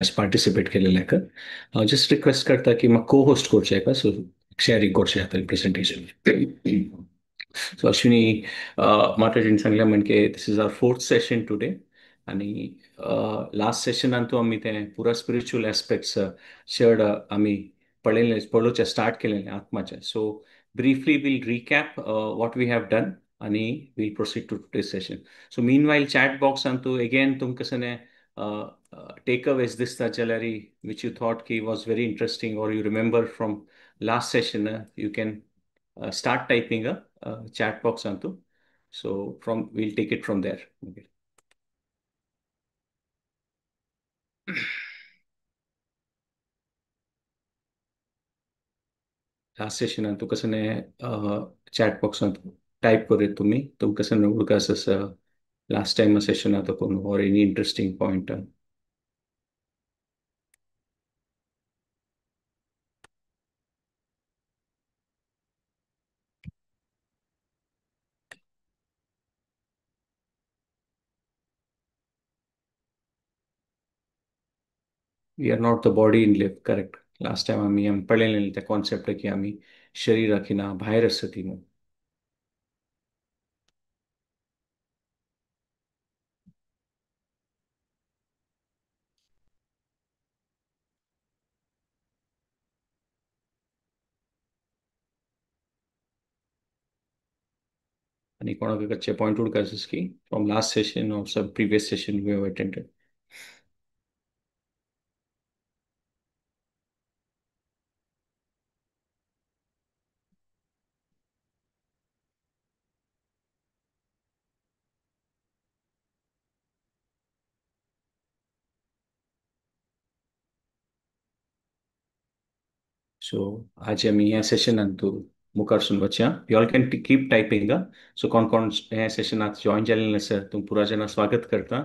Participate केलेले हांव just request करता की म्हाका को होस्ट करचें एका, सो शेअरींग करचें जातलें प्रेजेंटेशन. सो अश्विनी माताजीन सांगलें म्हणजे this is our fourth session today आनी लास्ट सेशनान तो आमी तें पुरा स्पिरिच्युअल एस्पेक्ट्स चड आमी पळयलें, पळोवचें स्टार्ट केलें आत्माचें. So briefly we'll recap what we have done आनी we'll proceed to today session. So meanwhile chat बॉक्सान तूं एगेन तुमकां कसलें takeaways दिसता जाल्यार which you thought की was very interesting or you remember from last session, you can start typing a chat box antu. So from we'll take it from there. Okay. Last session antu कसने chat box antu type करे तुम्ही तुम कसने उडकास last time a session आता कोण or any interesting point. We are not the body in live, correct. Last time आमी आमी पळयलें ते कॉन्सेप्ट की आमी शरीराक ना भायर आसा ती म्हणून. आनी कोणाक कच्चे पॉयंट उडकास की from last session or some previous session we have attended. So आज आमी ह्या सेशनान तूं मुखार सून वचया. You all can keep typing. So कोण कोण ह्या सेशनात जॉयन जाल्ले आसा तुम पुरा जाणां स्वागत करता.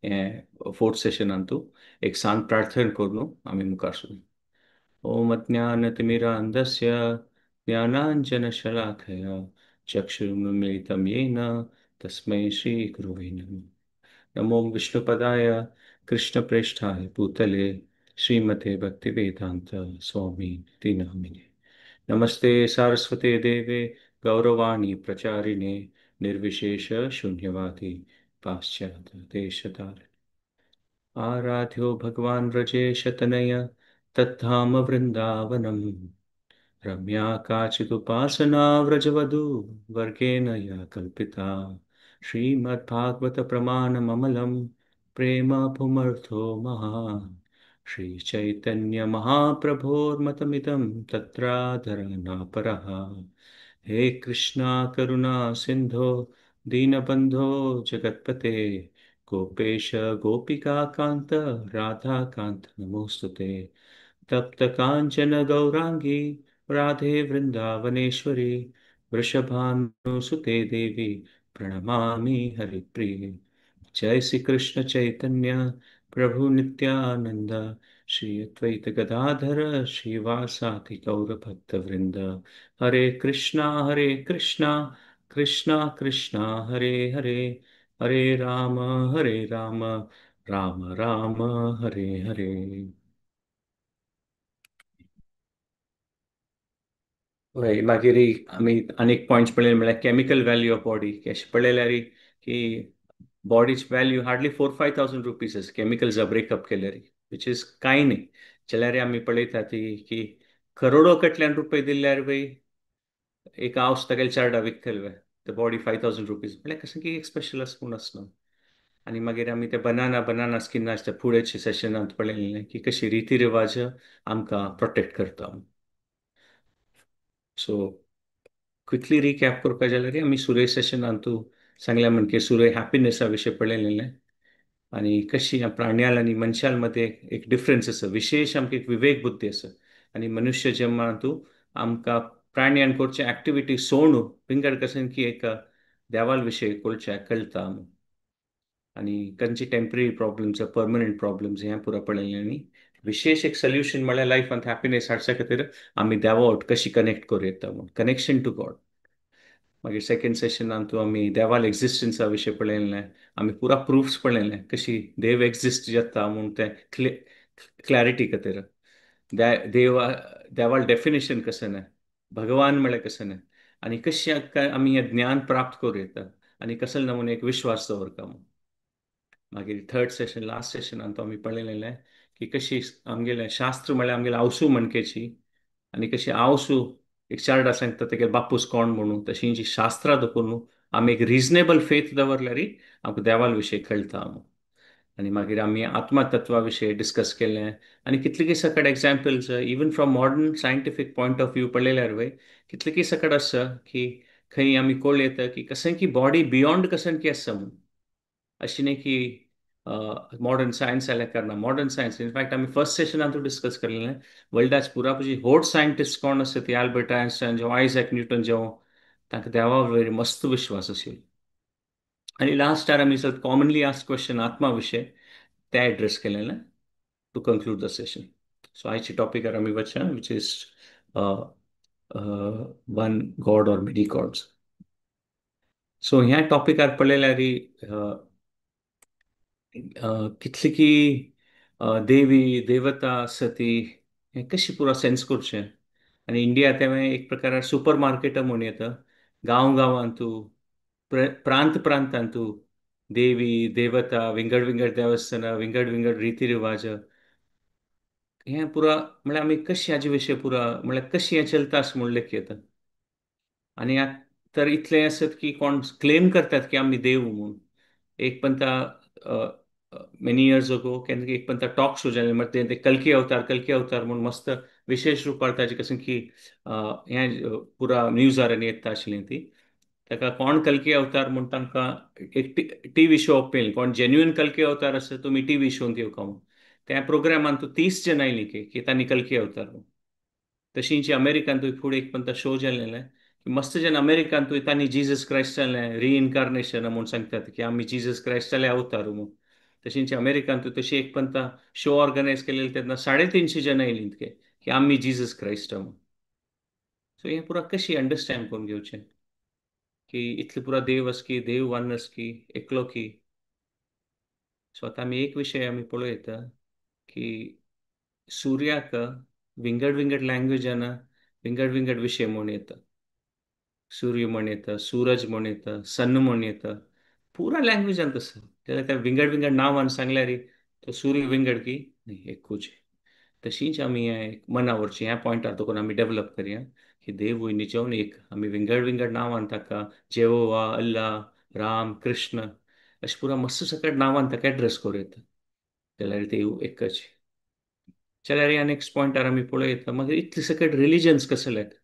हे फोर्थ सेशनान तूं एक शांत प्रार्थना करून आमी मुखार सून. ओम अज्ञानतिमिरान्धस्य ज्ञानाञ्जनशलाकया चक्षुरुन्मीलितं येन तस्मै श्रीगुरुवे नमः. नमो विष्णुपदाय कृष्णप्रेष्ठाय भूतले श्रीमते भक्तिवेदांत स्वामी इति नामिने. नमस्ते सारस्वते देवे गौरवाणी प्रचारिणे निर्विशेष शून्यवादी पाश्चात्य देशतारिणे. आराध्यो भगवान व्रजेशतनय तद्धाम वृंदावनम रम्या काचिदुपासना व्रजवधू वर्गेण या कल्पिता. श्रीमद्भागवत प्रमाणममलं प्रेम पुमर्थो महान् श्री चैतन्य महाप्रभोर्मतमिदं तत्राधरनापरः. हे कृष्णा करुणा सिंधो दीनबंधो जगत्पते गोपेश गोपिका कांत राधा कांत नमोस्तुते. तप्त कांचन गौरांगी राधे वृंदावनेश्वरी वृषभानुसुते देवी प्रणमामि हरिप्रिये. जय श्री कृष्ण चैतन्य प्रभु नित्यानंद श्री अद्वैत गदाधर श्रीवासादि गौर भक्त वृंद. हरे कृष्णा कृष्णा कृष्णा हरे हरे, हरे राम राम राम हरे हरे. हय मागीर आमी आनीक पॉयंट्स पळयले म्हळ्यार केमिकल व्हॅल्यू ऑफ बॉडी अशें पळयल्यार की बॉडी's value hardly 4-5,000 rupees आसा केमिकल्स ब्रेकअप केल्यार, which is कांय न्ही. जाल्यार आमी पळयता ती की करोडो कडल्यान रुपये दिल्यार पळय एक हावस तागेले चार्डा विकतले ते बॉडी 5,000 रुपीज म्हळ्यार कशें की एक स्पेशल आसा म्हूण आसना. आनी मागीर आमी ते बनाना बनाना स्किन आसता फुडेच्या सेशनांत पळयलें की कशी रिती रिवाज आमकां प्रोटेक्ट करता. सो क्विकली रिकॅप करपा जाल्यार आमी सुरय सेशनांत सांगल्या म्हणजे सुरय हॅपिनेसा विशय पळयलें आनी कशी प्राण्याल आनी मनशाल मध्ये एक डिफरन्स आसा. विशेष आमकां एक विवेक बुद्धी आसा आनी मनुष्य जन्मांतू आमकां प्राण्यान करचे एक्टिविटी सोडून विंगड कशें की एक देवाल विशय करचे कळटा आनी खंयची टेम्पररी प्रॉब्लम्स परमनंट प्रॉब्लम्स हें पुरा पळयलें. आनी विशेष एक सोल्युशन म्हळ्यार लायफांत हॅपिनेस हाडच्या खातीर आमी देवा वट कशी कनेक्ट करूं येता म्हूण, कनेक्शन टू गॉड. मागीर सेकंड सेशनान तूं आमी देवाल एक्झिस्टन्सा विशय पळयलें, आमी पुरा प्रुफ्स पळयलें कशी देव एक्झिस्ट जाता म्हूण तें क्लॅरिटी खातीर. देवा देवाल डेफिनेशन कशें ना, भगवान म्हळ्यार कशें ना आनी कशें आमी हें ज्ञान प्राप्त करूं येता आनी कसले नमुने एक विश्वास दवरता म्हूण. मागीर थर्ड सेशन लास्ट सेशनान तो आमी पळयलेलें की कशी आमगेलें शास्त्र म्हळ्यार आमगेलें आवसू म्हणकेची आनी कशी आवसू एक चार्डा सांगता तेगे बापूस कोण म्हणून, तशी जी शास्त्रां दखून आमी एक रिजनेबल फेथ दवरल्यार आमकां देवाल विशय कळटा. आनी मागीर आमी आत्मतत्वा विशय डिस्कस केलें आनी कितले सकट examples even from modern scientific point of view पळयल्यार वय कितले सकट आसा की खंय आमी कळ्ळें येता की कशें की बॉडी बियोंड कशें की आसा म्हूण. अशें न्ही की मॉडर्न सायन्स जाल्या कारणान मॉडर्न सायन्स इनफॅक्ट आमी फर्स्ट सेशनांतूय डिस्कस केलेलें वर्ल्डाच पुरापूरी व्हड सायंटिस्ट कोण आसा ती अल्बर्ट आयन्स्टायन जावं आयझॅक न्यूटन जावं तांकां देवा वयर मस्त विश्वास आशिल्लो. आनी लास्टार आमी सर कॉमनली आस्क क्वेश्चन आत्मा विशय ते एड्रेस केलेलें to conclude the session. So आयच्या टॉपिकार आमी वचया which is one God or many gods. So ह्या टॉपिकार पळयल्यार कितली की देवी देवता आसा ती हें कशी पुरो सेन्स करचें. आनी इंडिया तें एक प्रकार सुपर मार्केट म्हूण येता, गांव गांवांतू प्रांत प्रांतांतू देवी देवता विंगड विंगड देवस्थानां विंगड विंगड रिती रिवाज हें पुरा म्हळ्यार आमी कशें हाजे विशय पुरा म्हळ्यार कशें हें चलता अशें म्हूण लेखी येता. आनी तर इतलें आसत की कोण क्लेम करतात की आमी देव म्हूण. एक पंता मेनी इयर्स अगो केन्ना एक पंता टॉक शो जालें म्हळ्यार ते कल्की अवतार कल्की अवतार म्हूण मस्त विशेश रुपार ताजे कशें की हें पुरा न्यूजार येता आशिल्लें ती ताका कोण कल्की अवतार म्हूण तांकां एक टी व्ही शो पळयलें कोण जेन्युइन कल्की अवतार आसा तुमी टी व्ही शोन येवका म्हूण. त्या प्रोग्रामान तूं 30 जण आयलीं की तांणी कल्की अवतार म्हूण. तशींच अमेरिकांतूय फुडें एक पंता शो जालेलें की मस्त जण अमेरिकांतूय तांणी जिजस क्रायस्टालें रिइनकार्नेशन म्हूण सांगतात की आमी जिजस क्रायस्टाले अवतार म्हूण. तशींच अमेरिकांतूय तशी एक पंता शो ऑर्गनायज केलेले तेन्ना 350 जण आयलीं की आमी जिजस क्रायस्ट म्हूण. सो हें पुरा कशी अंडरस्टँड करून घेवचें की इतले पुरा देव आसा की देव वन आसा की एकलो की. सो आतां आमी एक विशय आमी पळयता की सुर्याक विंगड विंगड लँग्वेजान विंगड विंगड विशय म्हूण येता. सूर्य म्हण येता, सूरज म्हण येता, सन म्हण येता, पुरा लँग्वेजान तसो जाल्यार त्या विंगड विंगड नांवान सांगल्यार तो सूर्य विंगड की न्ही एकूच. तशींच आमी हें मनावरचें ह्या पॉयंटार दवरून आमी डेवलप करया की देवूय निजोवन एक आमी विंगड विंगड नांवान ताका जेहोवा, अल्ला, राम, कृष्ण अशें पुरा मस्त सकट नांवान ताका एड्रेस करूं येता जाल्यार देव एकच. जाल्यार ह्या नेक्स्ट पॉयंटार आमी पळयता मागीर इतले सकट रिलिजन्स कशे लेख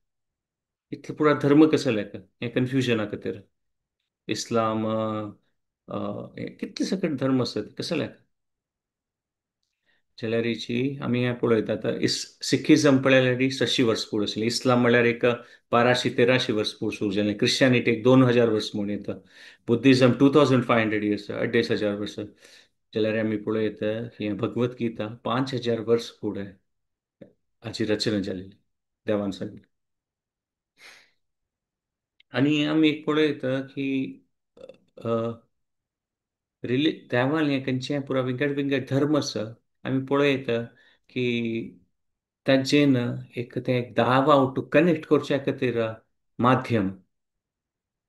इतले पुरा धर्म कशे लेख हें कन्फ्युजना खातीर इस्लाम कितले सकट धर्म आसात कशे लेख. जाल्यारीची आमी हें पळयता आतां सिखिजम पळयल्यार 600 वर्स फुडें आशिल्लें, इस्लाम म्हळ्यार एक 1200-1300 वर्स फुडें सुरू जालें, क्रिश्चियनिटी एक 2000 वर्स म्हूण येता, बुद्धिजम 2500 इयर्स 2500 वर्सां. जाल्यार आमी पळयता हें भगवत गीता 5000 वर्स फुडें हाची रचना जाल्ली देवान सांगली. आनी आमी एक पळयता की देवान हें खंयचें पुरा विंगड विंगड धर्म आसा आमी पळयता की ताजेन एक तें एक दावा टू कनेक्ट करच्या खातीर माध्यम.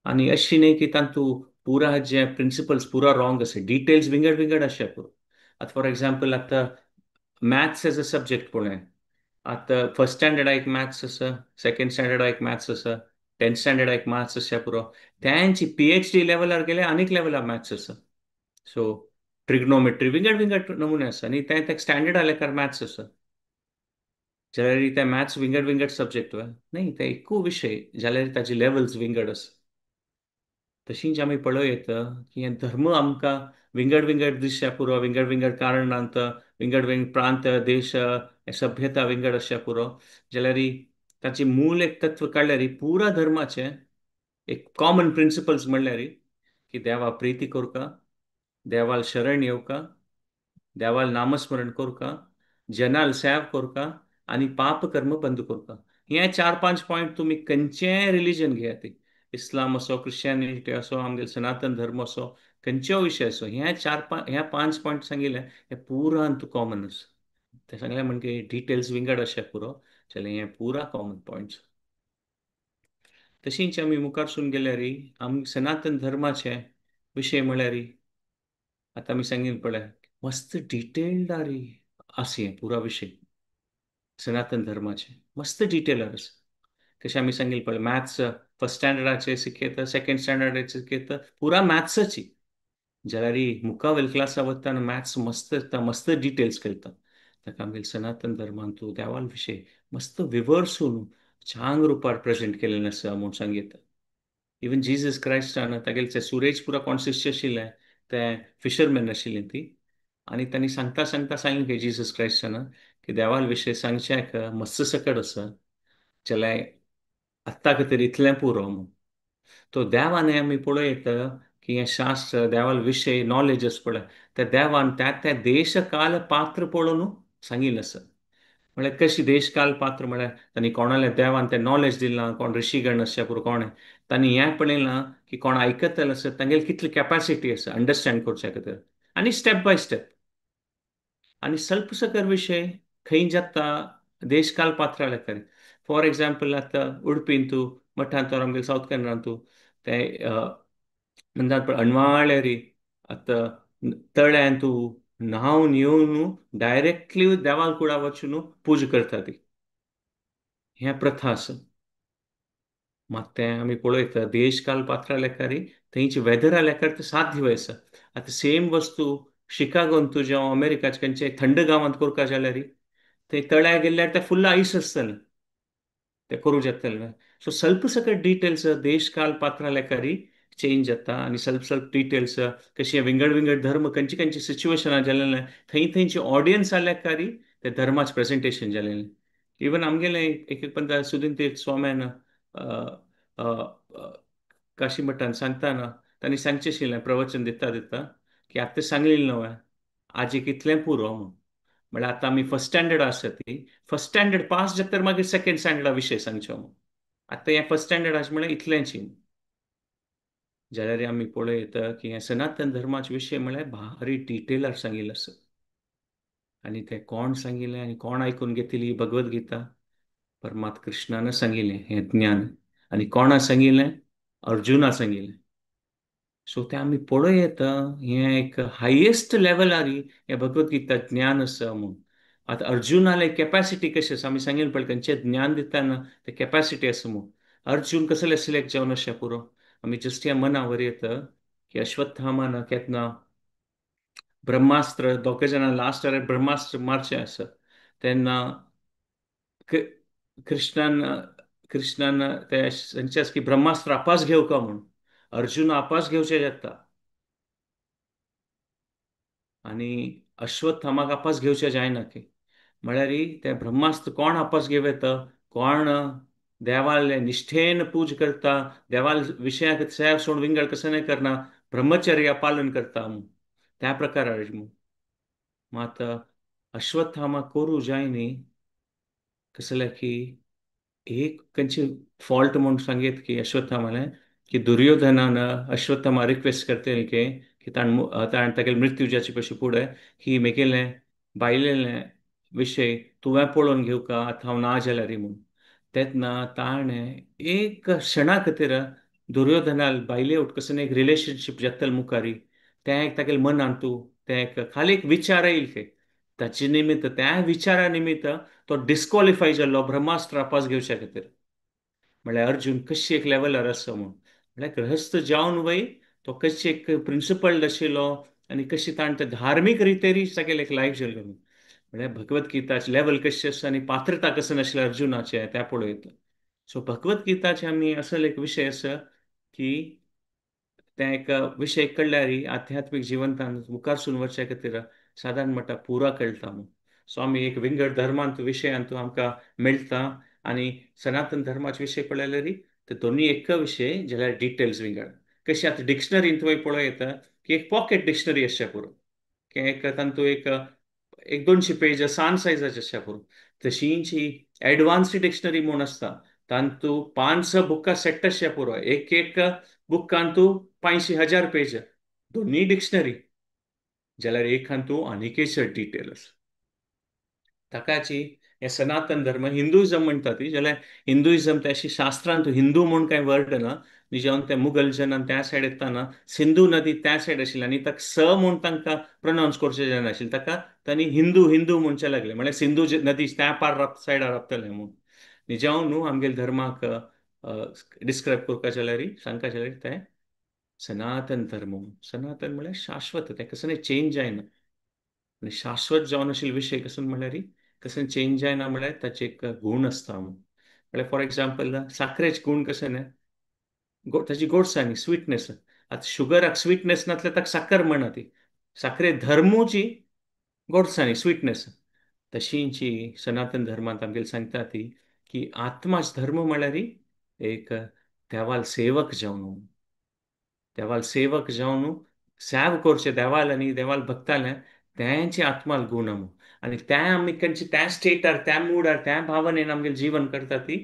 आनी अशें न्ही की तातूंत पुरा जे प्रिंसिपल्स पुरा रॉंग आसा, डिटेल्स विंगड विंगड आसा पुरो. आतां फॉर एग्जाम्पल आतां मॅथ्स एज अ सब्जेक्ट पळय, आतां फर्स्ट स्टँडर्डा एक मॅथ्स आसा, सेकेंड स्टँडर्डा एक मॅथ्स आसा, 10th स्टँडर्डा एक मॅथ्स आसा पुरो. तेंची PhD लेवलार गेल्यार आनीक लेवलार मॅथ्स आसा. सो ट्रिग्नोमेट्री विंगड विंगड नमुने आसा आनी तें तें स्टँडर्डा लेखार मॅथ्स आसा. जाल्यार ते मॅथ्स विंगड विंगड सब्जेक्ट न्ही, ते एकू विशय जाल्यार ताजी लेवल्स विंगड आसा. तशींच आमी पळयता की हे धर्म आमकां विंगड विंगड दिश्या पुरो, विंगड विंगड कारणांत, विंगड विंगड प्रांत, देश, सभ्यता विंगड आसच्या पुरो. जाल्यार ताची मूल एक तत्व काडल्यार पुरा धर्माचें एक कॉमन प्रिंसिपल्स म्हणल्यार की देवा प्रिती करका, देवाल शरण येवका, देवाल नामस्मरण करका, जनाल सेव करका आनी पाप कर्म बंद करका. हे 4-5 पॉयंट तुमी खंयचेंय रिलीजन घेयात, इस्लाम असो, क्रिश्चियनिटी असो, आमगेलो सनातन धर्म असो, खंयचो विशय असो, ह्या 4-5 ह्या 5 पॉयंट सांगिल्ले हे पुरान तूं कॉमन आसा. ते सांगलें म्हणजे डिटेल्स विंगड अशें पुरो जाल्यार हें पुरा कॉमन पॉयंट्स. तशींच आमी मुखारसून गेल्यार आमी सनातन धर्माचे विशय म्हळ्यार आतां आमी सांगीन पळय मस्त डिटेल्ड आरी आसा हें पुरा विशय सनातन धर्माचे मस्त डिटेल आसा. कशें आमी सांगील पळय मॅथ्स फर्स्ट स्टँडर्डाचे शिकयता, सेकंड स्टँडर्डाचे शिकयता, पुरा मॅथ्साची. जाल्यार मुखावेल क्लासा वतना मॅथ्स मस्त येता, मस्त डिटेल्स कळटा. ताका आमगेले सनातन धर्मान तूं देवाल विशय मस्त विवर्सून चांग रुपार प्रेजेंट केलेलें आसा म्हूण सांगता. इवन जीजस क्रायस्टान तागेले सुरेज पुरा कोण शिश्य आशिल्ले ते फिशरमॅन आशिल्ले ती, आनी तांणी सांगता सांगता सांगलें की जीजस क्रायस्टान की देवाल विशय सांगच्याक मस्त सकट आसा जाल्यार आत्तां खातीर इतलें पुरो म्हूण. तो देवान आमी पळयता की हें शास्त्र देवाल विशय नॉलेज आसा पळय त्या देवान त्या त्या देश काल पात्र पळोवन सांगिल्लें आसा. म्हळ्यार कशी देशकाल पात्र म्हळ्यार तांणी कोणाले देवान तें नॉलेज दिलां, कोण ऋषीगण आसचे पुरो कोणें तांणी हें पळयलां की कोण आयकतले आसा तांगेली कितली कॅपॅसिटी आसा अंडरस्टँड करच्या खातीर, आनी स्टेप बाय स्टेप. आनी सल्पसकर विशय खंय जाता देशकाल पात्रा लेखार. फॉर एग्जाम्पल आतां उडपींतू मठांत आमगेले सावथ कॅनरांतू ते म्हणटात पळय अणवाळेरी आतां तळ्यांतू न्हांवन येवन डायरेक्टली देवाल कुडा वचून पूजा करता ती, हें प्रथा आसा. मात तें आमी पळयता देशकाल पात्रा लेखारी थंयची वेदरा लेखार तें साध्य आसा. आतां सेम वस्तू शिकागोन तूं जेवण अमेरिकाचे खंयचे थंड गांवांत करता जाल्यार थंय तळ्या गेल्यार तें फुल्ल आयस आसतलें, तें करूं जातलें. सो सल्प सकट डिटेल्स देशकाल पात्रा लेखारी चेंज जाता आनी सल्प सल्प डिटेल्स कशें विंगड विंगड धर्म खंयचे खंयचे सिच्युएशनां जालेलें थंय थंयचे ऑडियन्स लेखारी ते धर्माचें प्रेजेंटेशन जालेलें. इवन आमगेलें एक एक पंदा सुदीन तीर्थ स्वाम्यान काशी मठान सांगतना तांणी सांगचें आशिल्लें प्रवचन दिता दिता की आतां सांगलें न्हय आजी कितलें पुरो म्हूण. म्हळ्यार आतां आमी फर्स्ट स्टँडर्ड आसा ती फर्स्ट स्टँडर्ड पास जाता मागीर सेकंड स्टँडर्डा विशय सांगचो म्हूण. आतां हें फर्स्ट स्टँडर्ड आसा म्हळ्यार इतलेंच. जाल्यार आमी पळयता की हें सनातन धर्माचे विशय म्हळ्यार भारी डिटेलार सांगिल्लें आसा. आनी तें कोण सांगिल्लें आनी कोण आयकून घेतली भगवद गीता परमात्मा कृष्णान सांगिल्लें हें ज्ञान, आनी कोणा सांगिल्लें अर्जुना सांगिल्लें. सो तें आमी पळयता हें एक हायेस्ट लेवलार हें भगवद गीता ज्ञान आसा म्हूण. आतां अर्जुनाले कॅपॅसिटी कशी आसा आमी सांगिल्लें पळय खंयचें ज्ञान दितना तें कॅपॅसिटी आसा म्हूण. अर्जुन कसले सिलेक्ट जावन अशें पुरो आमी जस्ट ह्या मनावर येता की अश्वत्थामान केन्ना ब्रह्मास्त्र दोग जाणां लास्ट ब्रह्मास्त्र मारचें आसा तेन्ना कृष्णान कृष्णान ते सांगचें आसा की ब्रह्मास्त्र आपास घेवका म्हूण. अर्जुन आपास घेवचें जाता आनी अश्वत्थामाक आपास घेवचें जायना की म्हळ्यार तें ब्रह्मास्त्र कोण आपास घेवं येता, कोण देवाले निष्ठेन पूज करता, देवाल विशयाक सेव सोड विंगड कसं नाही करना, ब्रह्मचर्य पालन करता त्या प्रकार. मात अश्वत्थामा करू जाय न्ही कसले की एक खंयची फॉल्ट म्हूण सांगीत की अश्वत्थामाले की दुर्योधनान अश्वत्थामा रिक्वेस्ट करतले की की ताण ताणें तागेले मृत्यू जाचे पशी फुडें की मेगेलें बायलेलें विशय तुवें पळोवन घेवका आतां हांव ना जाल्यार म्हूण. तेन्ना ताणें एक क्षणा खातीर दुर्योधनाल बायले उठ एक रिलेशनशीप जातलें मुखारी तें एक तागेले मनान तूं तें एक खाली एक विचार येयल की ताचे निमित्त त्या विचारा निमित्त तो डिस्क्वॉलिफाय जाल्लो ब्रह्मास्त्र आपास घेवच्या खातीर. म्हळ्यार अर्जुन कशी एक लेवलार आसा म्हूण, म्हळ्यार गृहस्थ जावन वय तो कशी एक प्रिंसिपल आशिल्लो आनी कशी ताणें ते धार्मीक रितेरी तागेलें एक लायफ जाल्लें. म्हळ्यार भगवद गीताचे लेवल कशें आसा आनी पात्रता कसं नाशिल्लें अर्जुनाचें त्या पळयता. सो भगवद गीताचे आमी असो एक विशय आसा की तें एक विशय कळ्ळ्यार आध्यात्मीक जिवंतान मुखारसून वचच्या खातीर सादारण म्हणटा पुरा कळटा म्हूण. सो आमी एक विंगड धर्मांत विशयांत आमकां मेळटा आनी सनातन धर्माचे विशय पळयल्यार ते दोनूय एक विशय जाल्यार डिटेल्स विंगड. कशें आतां डिक्शनरींत तुवें पळोवं येता की एक पॉकेट डिक्शनरी आसच्या पुरो की एक तातूंत एक एक 200 पेज सान सायजाचे आसच्या पुरो. तशींची एडवान्स्ड डिक्शनरी म्हूण आसता तातूंत 5-6 बुकां सेट आसच्या पुरो, एक एक बुकांतू 500-1000 पेज दोनूय डिक्शनरी जाल्यार एक हातूंत आनीकय चड डिटेल आसा. ताकाची हे सनातन धर्म हिंदुइझम म्हणटा ती, जाल्यार हिंदुइझम ते अशी शास्त्रांत हिंदू म्हूण कांय वर्ड ना. जेवन ते मुगल जन त्या सायड येतना सिंधू नदी त्या सायड आशिल्ली आनी ताका स म्हूण तांकां प्रोनावन्स करचें जायनाशिल्लें, ताका तांणी हिंदू हिंदू म्हणचें लागले, म्हळ्यार सिंधू नदी त्या पार सायडार रावतले म्हूण. जेवन न्हू आमगेले धर्माक डिस्क्रायब करपा जाल्यार सांगपा जाल्यार तें सनातन धर्म. सनातन म्हळ्यार शाश्वत, तें कसलें चेंज जायना. आनी शाश्वत जावन आशिल्ले विशय कसो म्हळ्यार कसलें चेंज जायना म्हळ्यार ताचे एक गूण आसता. म्हळ्यार फॉर एग्जाम्पल साकरेचे गूण कशें न्हय, ताची गोडसाणी स्वीटनेस. आतां शुगराक स्वीटनेस नासल्यार ताका साकर म्हणा, ती साकरे धर्मूची गोडसाणी स्वीटनेस. तशींची सनातन धर्मांत आमगेले सांगता ती की आत्माच धर्म म्हळ्यार एक देवाल सेवक जावन, देवाल सेवक जावन सेव करचें देवाल आनी देवाल भक्तालें तेंचे आत्माल गूण. आनी त्या आमी खंयचे त्या स्टेटार त्या मुडार त्या भावनेन आमगेलें जीवन करता ती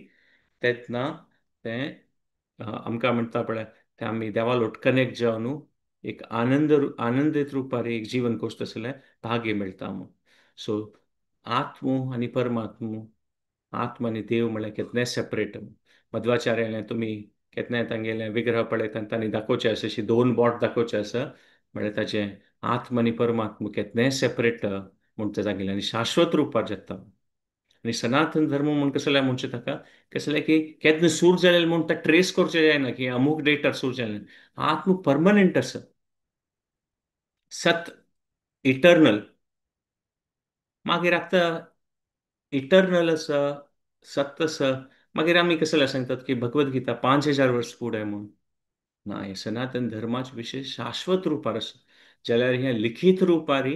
तेन्ना तें आमकां म्हणटा पळय तें आमी देवालोट कनेक्ट जावन एक आनंद आनंदीत रुपार एक जीवन कोश तसलें भाग्य मेळटा म्हूण. सो आत्मो आनी परमात्मो, आत्म आनी देव म्हळ्यार केन्नाय सेपरेट. मध्वाचार्यालें तुमी केन्नाय तांगेलें विग्रह पळयता तांणी दाखोवचें आसा, अशी दोन बोट दाखोवचें आसा, म्हळ्यार ताचें आत्म आनी परमात्मा केन्नाय सेपरेट म्हूण तें सांगिल्लें आनी शाश्वत रुपार जाता. आनी सनातन धर्म म्हूण कसलें म्हणचें ताका कसलें की केन्ना सूर जालें म्हूण तें ट्रेस करचें जायना की अमूक डेटार सूर जालें. आत्म परमनंट आसा, सत इटर्नल. मागीर आतां इटर्नल आसा, सत आसा, मागीर आमी कसलें सांगतात की भगवद गीता 5000 वर्स फुडें म्हूण. ना, हें सनातन धर्माचे विशय शाश्वत रुपार आसा. जाल्यार हें लिखीत रुपारी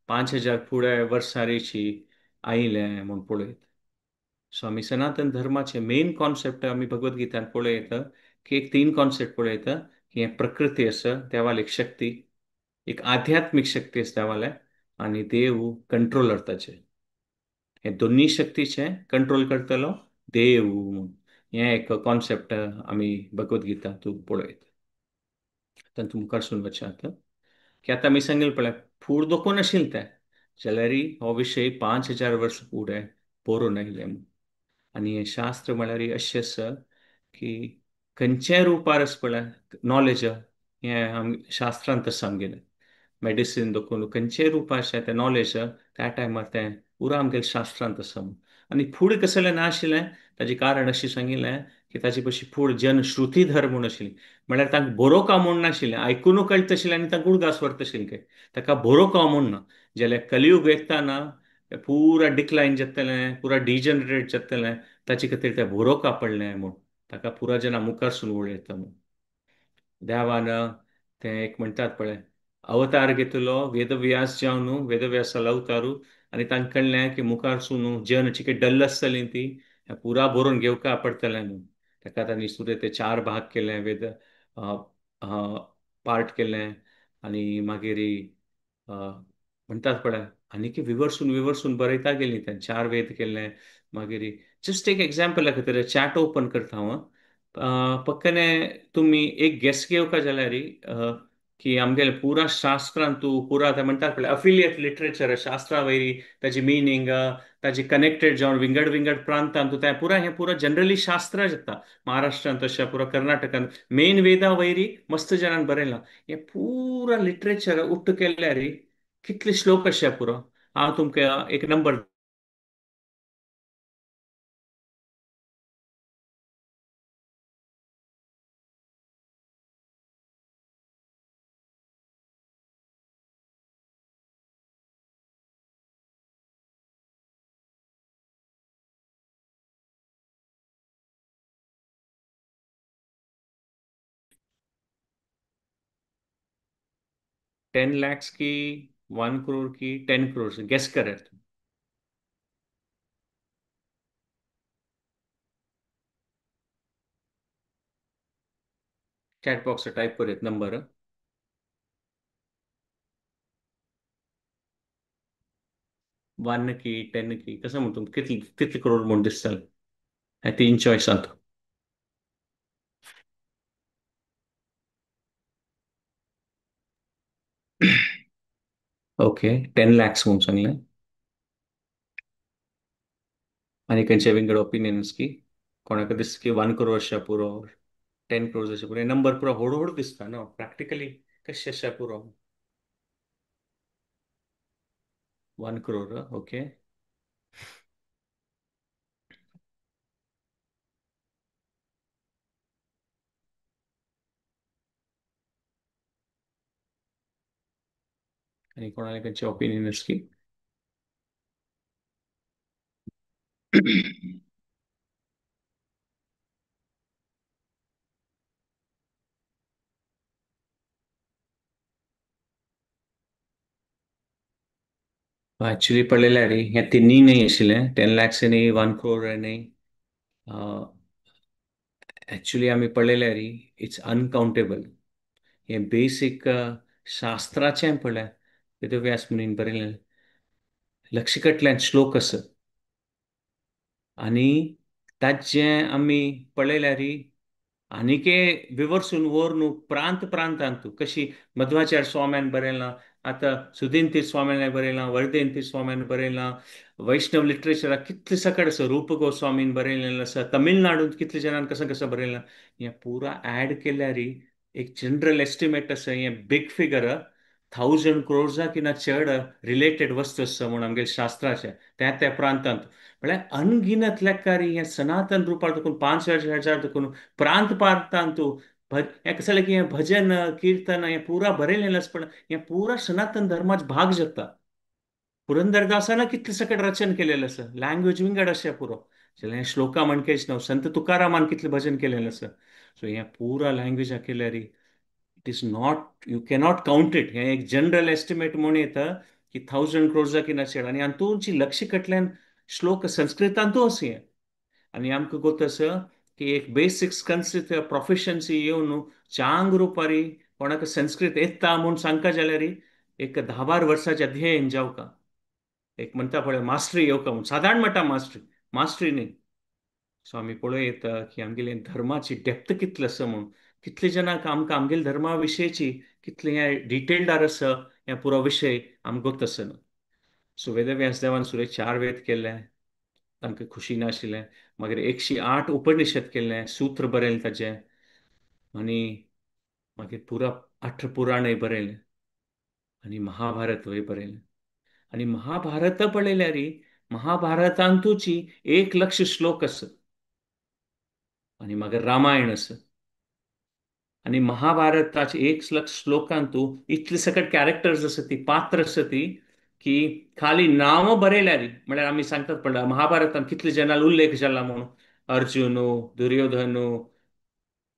5000 फुडें वर्सारीची आयलें म्हूण पळयत. सो आमी सनातन धर्माचे मेन कॉन्सेप्ट आमी भगवद गीतान पळयता की एक तीन कॉन्सेप्ट पळयता की हें प्रकृती आसा, देवाल एक शक्ती, एक आध्यात्मीक शक्ती आसा देवाले, आनी देव कंट्रोलर ताचे. हे दोन्ही शक्तीचे कंट्रोल करतलो देव म्हूण. हें एक कॉन्सेप्ट आमी भगवद गीता तूं पळयत. तातूंत मुखार सून वचत की आतां आमी सांगले पळय फूड दोखून आशिल्लें तें, जाल्यार हो विशय 5000 वर्स फुडें बरोवन आयिल्लें म्हूण. आनी हें शास्त्र म्हळ्यार अशें आसा की खंयच्याय रुपार आसा पळय नॉलेज हें आम शास्त्रांत आसा आमगेलें. मेडिसीन दोखून खंयच्याय रुपार आसा तें नॉलेज त्या टायमार तें पुरा आमगेलें शास्त्रांत आसा म्हूण. आनी फूड कसलें नाशिल्लें ताचें कारण अशें सांगिल्लें की ताचे पशी फूड जनश्रुतीधर म्हूण आशिल्ली, म्हळ्यार तांकां बरोवंक म्हूण नाशिल्लें, आयकुनू कळटा आशिल्लें आनी तांकां उडगास व्हरता आशिल्लें, ताका बरोवंक म्हूण ना. जाल्यार कलियुग येतना पुरा डिक्लायन जातलें, पुरा डिजनरेट जातलें, ताचे खातीर तें बरोवंक पडलें म्हूण ताका पुरा जना मुखार सून वळयता म्हूण. देवान तें एक म्हणटात पळय अवतार घेतलो वेदव्यास जावन, वेदव्यासालो अवतारू, आनी तांकां कळ्ळें की मुखार सून जन चिके डल आसतली ती पुरा बरोवन घेवका पडटलें म्हूण. ताका तांणी सुरें ते 4 भाग केले, वेद पार्ट केलें, आनी मागीर म्हणटात पळय आनी की विवर्सून विवर्सून बरयता गेली तें 4 वेद केले. मागीर जस्ट एक एग्जाम्पला खातीर चॅट ओपन करता हांव, पक्कने तुमी एक गेस घेवका जाल्यार की आमगेले पुरा शास्त्रांतू पुरा ते म्हणटात पळय अफिलिएट लिटरेचर शास्त्रा वयरी ताची मिनींग ताची कनेक्टेड जावन विंगड विंगड प्रांतांत तें पुरा हें पुरा जनरली शास्त्रां जाता. महाराष्ट्रांत तशें पुरा कर्नाटकांत मेन वेदा वयरी मस्त जाणान बरयलां. हें पुरा लिटरेचर उट्ट केल्यार कितले श्लोक अशे पुरो. हांव तुमकां एक नंबर 10 lakhs की 1 करोड़ की 10 करोड़ से गेस करें। चैट बॉक्स से टाइप करें नंबर। 1 की 10 की कसं म्हणतो कितले कितले करोड म्हणून दिसतले हे 3 चॉईस आत। ओके 10 lakhs म्हणून सांगलें। आनी खंयचे विंगड ओपिनियन्स की कोणाक दिसता की 1 करोड आसच्या पुरो, 10 क्रोर्स अशें पुरो, नंबर पुरो व्हड व्हड दिसता न्हू, प्रॅक्टिकली कशें आसच्या पुरो. 1 करोड, ओके. आनी कोणाले खंयचे ओपिनियन्स की? ॲक्च्युली पडलेलं रे ह्या तिन्ही नाही आशिल्लें, 10 लॅक्स न्ही, 1 क्रोर न्ही. ॲक्च्युली आमी पळयलें रे it's uncountable. हें बेसीक शास्त्राचें पळय वेदव्यास मुनीन बरयलें लक्षकटल्यान श्लोक आसा आनी ताचें आमी पळयल्यार आनीके विवर्सून व्हर न्हू प्रांत प्रांतांत कशी मध्वाचार्य स्वाम्यान बरयलां, आतां सुदीन तीर्थ स्वाम्यान बरयलां, वर्धेन तीर्थ स्वाम्यान बरयलां, वैष्णव लिटरेचराक कितले सकट आसा, रूप गोस्वामीन बरयलेलें आसा, तमिळनाडूंत कितले जाणान कसं कसं बरयलां, हें पुरा ऍड केल्यार एक जनरल एस्टिमेट आसा, हें बिग फिगर 1000 क्रोर्सा की ना चड रिलेटेड वस्तू आसा म्हूण आमगेले शास्त्राचे त्या त्या प्रांतांत. म्हळ्यार अनगिनत लेखारी हें सनातन रुपार देखून 5000 देखून प्रांत प्रांतांत हें कसलें की हें भजन कीर्तन हें पुरा बरयलेलें आसा, पण हें पुरा सनातन धर्माच भाग जाता. पुरंदरदासान कितलें सकट रचन केलेलें आसा, लँग्वेज विंगड आसा पुरो, जाल्यार हें श्लोका म्हणकेच न्हू, संत तुकारामान कितलें भजन केलेलें आसा. सो हें पुरा लँग्वेज केल्यार it is not, you cannot count it. हें एक जनरल एस्टिमेट म्हूण येता की 1000 क्रोर्सा की ना चड. आनी हातूंची लक्ष कटल्यान श्लोक संस्कृतांतू आसा हें. आनी आमकां गोत आसा की एक बेसीक संस्कृत प्रोफिशन्सी येवन चांग रुपारी कोणाक संस्कृत येता म्हूण सांगका जाल्यार एक 10-12 वर्साचें अध्ययन जावका, एक म्हणटा पळय मास्टरी येवका म्हूण, सादारण म्हणटा मास्टरी, मास्टरी न्ही. सो आमी पळोवं येता की आमगेले धर्माची डेप्थ कितली आसा म्हूण, कितले जाणांक आमकां आमगेले धर्मा विशयची कितले हें डिटेल्डार आसा हें पुरो विशय आमकां गोत आसना. सो वेदव्यास देवान सुरेश 4 वेद केले, तांकां खुशी नाशिल्लें, मागीर 108 उपनिषद केलें, सूत्र बरयलें ताजें, आनी मागीर पुरा 8 पुराणय बरयलें आनी महाभारतूय बरयलें. आनी महाभारत पळयल्यार महाभारतांतूची 1 लक्ष श्लोक आसा आनी मागीर रामायण आसा. आनी महाभारताचे 1 लक्ष श्लोकांतू इतले सकट कॅरेक्टर्स आसा ती, पात्र आसा ती की खाली नांव बरयल्यार म्हळ्यार आमी सांगतात पळय महाभारतान कितले जाणां उल्लेख जाला म्हणून, अर्जुन, दुर्योधन,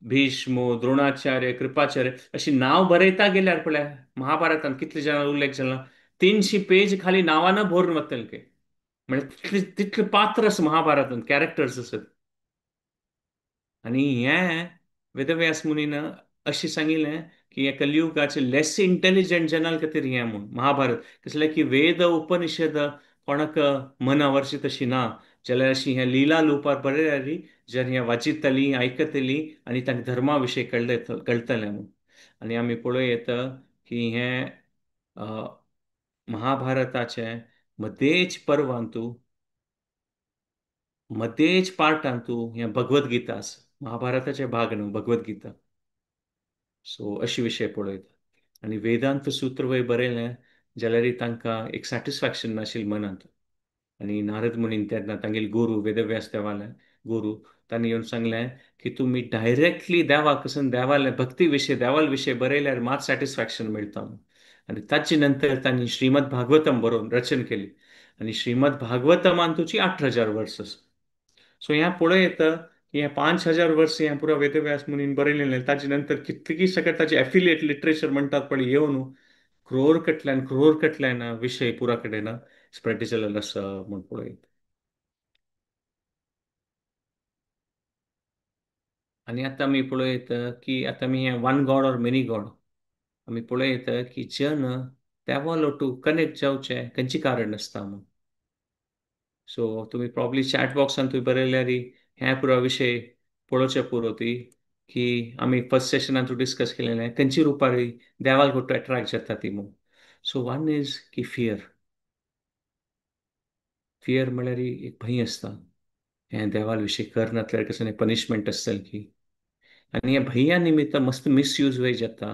भीष्म, द्रोणाचार्य, कृपाचार्य, अशी नांव बरयता गेल्यार पळय महाभारतान कितले जाणां उल्लेख जाला, 300 पेज खाली नांवान भरून वतले के, म्हळ्यार तितले पात्र आसा महाभारतान, कॅरेक्टर्स आसात. आनी हें वेदव्यास मुनीन अशें सांगिल्लें की हे कलियुगाचे लेस इंटेलिजंट जनाल खातीर हें म्हूण महाभारत, कसलें की वेद उपनिषद कोणाक मना वर्शी तशी ना जाल्यार अशी हें लिला लुपार बरयल्यार जर हें वाचितली आयकतली आनी तांकां धर्मा विशय कळटलें म्हूण. आनी आमी पळोवं येता की हें महाभारताचें मदेच पर्वांतू मदेच पार्टांतू हें भगवद गीता आसा, महाभारताचे भाग न्हू भगवद गीता. सो अशे विशय पळयता. आनी वेदांत सूत्र वय बरयलें जाल्यार तांकां एक सॅटिस्फॅक्शन नाशिल्लें मनांत. आनी नारद मुनीन तेन्ना तांगेले गुरू वेदव्यास देवाले गुरू तांणी येवन सांगलें की तुमी डायरेक्टली देवाक वचून देवाले भक्ती विशय देवाल विशय बरयल्यार मात सॅटिस्फॅक्शन मेळटा म्हूण. आनी ताचे नंतर तांणी श्रीमद भागवतम बरोवन रचन केली आनी श्रीमद भागवतमान तुजी 8000 वर्स आसा. सो ह्या पळोवं येता की हें 5000 वर्स हें पुरा वेदव्यास मुनीन बरयलेलें, ताचे नंतर कितलीं सगळें ताचे एफिलिएट लिटरेचर म्हणटात पळय येवन क्रोर कटल्यान क्रोर कटल्यान विशय पुरा कडेन स्प्रेड जाल्लो आसा म्हूण पळोवं येता. आनी आतां आमी पळोवं येता की आतां आमी हें one God or many God आमी पळोवं येता की जन देवा लोटू कनेक्ट जावचें खंयचें कारण आसता म्हूण. सो तुमी प्रॉब्ली चॅट बॉक्सान तुमी बरयल्यार हें पुरो विशय पळोवचें पुरो ती की आमी फर्स्ट सेशनान तूं डिस्कस केलेलें खंयची रुपार देवाक गोटू एट्रॅक्ट जाता ती म्हूण. सो वन is की फियर, फियर म्हळ्यार एक भंय आसता. हें देवाल विशय करनातल्यार कसलें पनिशमेंट आसतलें की. आनी ह्या भंया निमित्त मस्त मिसयूज वय जाता.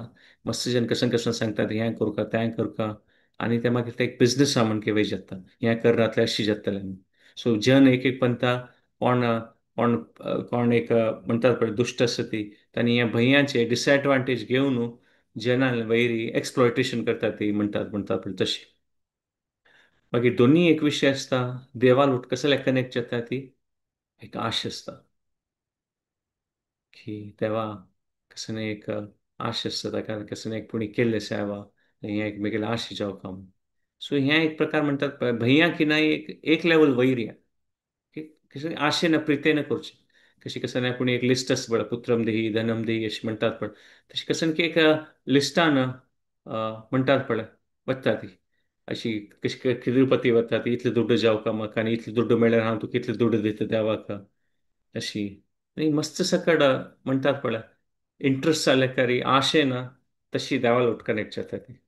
मस्त जन कसन कसन सांगतात हें करुका तें करुका आनी ते मागीर ते एक बिजनस आहा म्हणके वय जाता, हें करनातल्यार अशी जातलें. सो जन एक एक पंथा कोण कोण कोण एक म्हणटात पळय दुश्ट आसा ती तांणी ह्या भंयाचे डिसएडवांटेज घेवन जना वैरी एक्सप्लॉयटेशन करतात ती म्हणटात म्हणटात पळय तशी. मागीर दोन्ही एक विशय आसता, देवाल कसले कनेक्ट जाता ती एक आश आसता की देवा कसं एक आश आसता ताका कसं एक पुणी केल्लें सेवा हें एक मेगेलें आश जावं काम. सो हें एक प्रकार म्हणटात भंया की ना एक एक लेवल वैर की कशें आशेन प्रितेन करचें. कशी कसं ना कोणी एक लिस्ट आसता पळय, पुत्रम देही धनम देही अशें म्हणटात पळय, तशें कसं की एक लिस्टान म्हणटात पळय वता ती अशी कशी तिरुपती वता ती इतले दुड्ड जावका म्हाका आनी इतले दुड्ड मेळ्ळ्यार हांव तुका इतले दुड्ड दिता देवाक अशी. आनी मस्त सकड म्हणटात पळय इंट्रस्ट जाल्या करी आशेन तशी देवाल कनेक्ट जाता ती.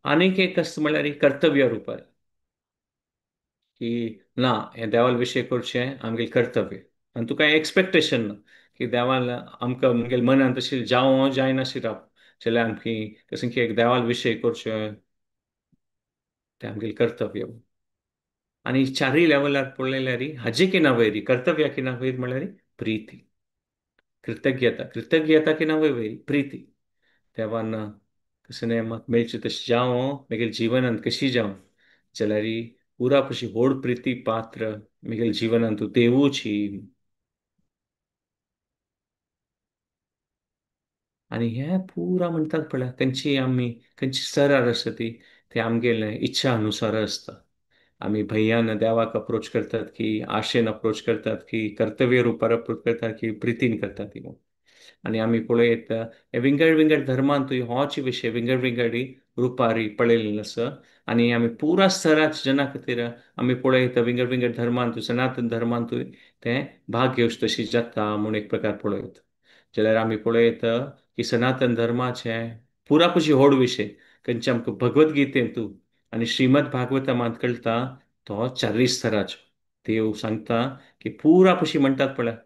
आनीक एक आसता म्हणल्यार कर्तव्य रुपार की ना हें देवाल विशय करचें आमगेलें कर्तव्य आनी तुका एक्सपेक्टेशन ना की देवान आमकां मुगेले मनान तशें जावं जायनाशी राव जाल्यार आमकी कशें की एक देवाल विशय करचें तें आमगेलें कर्तव्य. आनी चारूय लेवलार पळयल्यार हाजे किना वयर कर्तव्या किना वयर म्हणल्यार प्रिती, कृतज्ञता, कृतज्ञता किना वयर प्रिती. देवान कशें न्हय म्हाका मेळचें तशें जावं म्हगेल्या जिवनांत कशी जावं जाल्यार पुरा कशी व्हड प्रिती पात्र म्हगेल्या जिवनांत तूं देवूची. आनी हें पुरा म्हणटात पळय खंयची आमी खंयची स्तरार आसता ती ते आमगेले इच्छा अनुसार आसता. आमी भंयान देवाक अप्रोच करतात की आशेन अप्रोच करतात की कर्तव्य रुपार अप्रोच करतात की प्रितीन करतात ती. आनी आमी पळयत हे विंगड विंगड धर्मांतूय होच विशय विंगड विंगड रुपारी पळयल्ले आसा. आनी आमी पुरा स्तराच्या जना खातीर आमी पळयत विंगड विंगड धर्मांतूय सनातन धर्मांतूय तें भाग घेवचें तशी जाता म्हूण एक प्रकार पळयत. जाल्यार आमी पळयत की सनातन धर्माचें पुरा कशी व्हड विशय खंयचे आमकां भगवद्गीतेंतू आनी श्रीमद भागवतमांत कळटा तो चारूय स्तराचो. देव सांगता की पुरा कशी म्हणटात पळय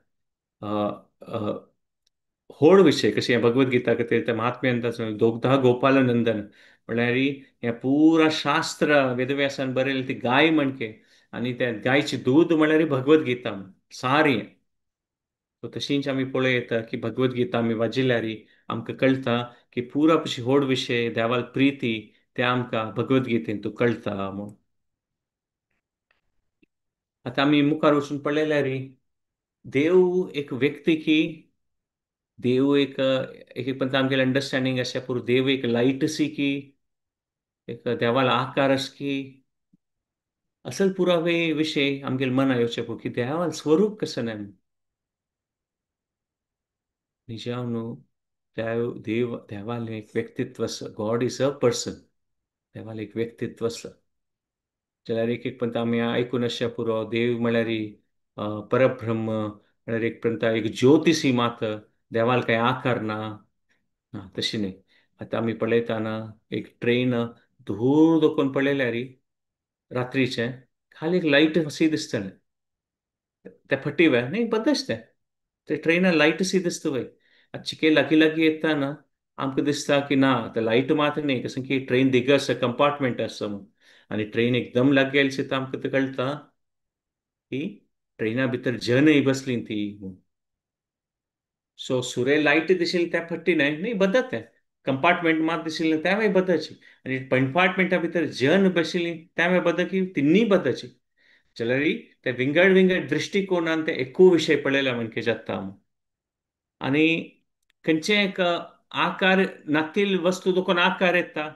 व्हड विशय कशें हें भगवद्गीता खातीर त्या महात्म्यांत दोगधा गोपालनंदन म्हणल्यार हें पुरा शास्त्र वेदव्यासान बरयलें ती गाय म्हणके आनी त्या गायची दूद म्हणल्यार भगवद्गीता सारी. सो तशींच आमी पळयता की भगवद्गीता आमी वाचिल्यार आमकां कळटा की पुरा कशी व्हड विशय देवाल प्रिती ते आमकां भगवद्गीतेंतू कळटा म्हूण. आतां आमी मुखार वचून पळयल्यार देव एक व्यक्ती की देव एक एक पण आमगेलें अंडरस्टँडींग आसा पुरो देव एक लायट सी की एक देवाला आकार आस की असल पुरावे विशय आमगेले मना येवचें पडटा की देवाल स्वरूप कसं न्हय. निजाव न्हू देव देवालें एक व्यक्तित्व आसा, गॉड is a person, देवालें एक व्यक्तित्व आसा. जाल्यार एक एक पंत आमी आयकून आसच्या पुरो देव म्हणल्यार परब्रह्म म्हणल्यार एक पंत एक ज्योतिशी मात देवाल कांय आकार ना, ना तशें न्हय. आतां आमी पळयतना एक ट्रेन धूर दोकोन पळयल्यार रात्रीचें खाली एक लायट अशी दिसतलें ते फटी वे न्ही बदच तें ते ट्रेना लायट सी दिसता वय. आतां चिके लागीं लागीं येता ना आमकां दिसता की ना ते लायट मात न्ही कसं की ट्रेन दिग आसा कंपार्टमेंट आसा म्हूण. आनी ट्रेन एकदम लागीं आयली दिसता आमकां तें कळटा की ट्रेना भितर जनय बसली ती. सो सुरे लायट दिशिल्ली त्या फट्टी न्हय न्ही बदत तें कंपार्टमेंट मात दिशिल्लें तेंवूय बदलची आनी कंपार्टमेंटा भितर जन बशिल्ली तेंवूय बदल तिन्ही बदलची. जाल्यार ते विंगड विंगड दृश्टिकोनान ते एकू विशय पळयला म्हणके जाता. आनी खंयचे एक आकार नातील वस्तू दोकोन आकार येता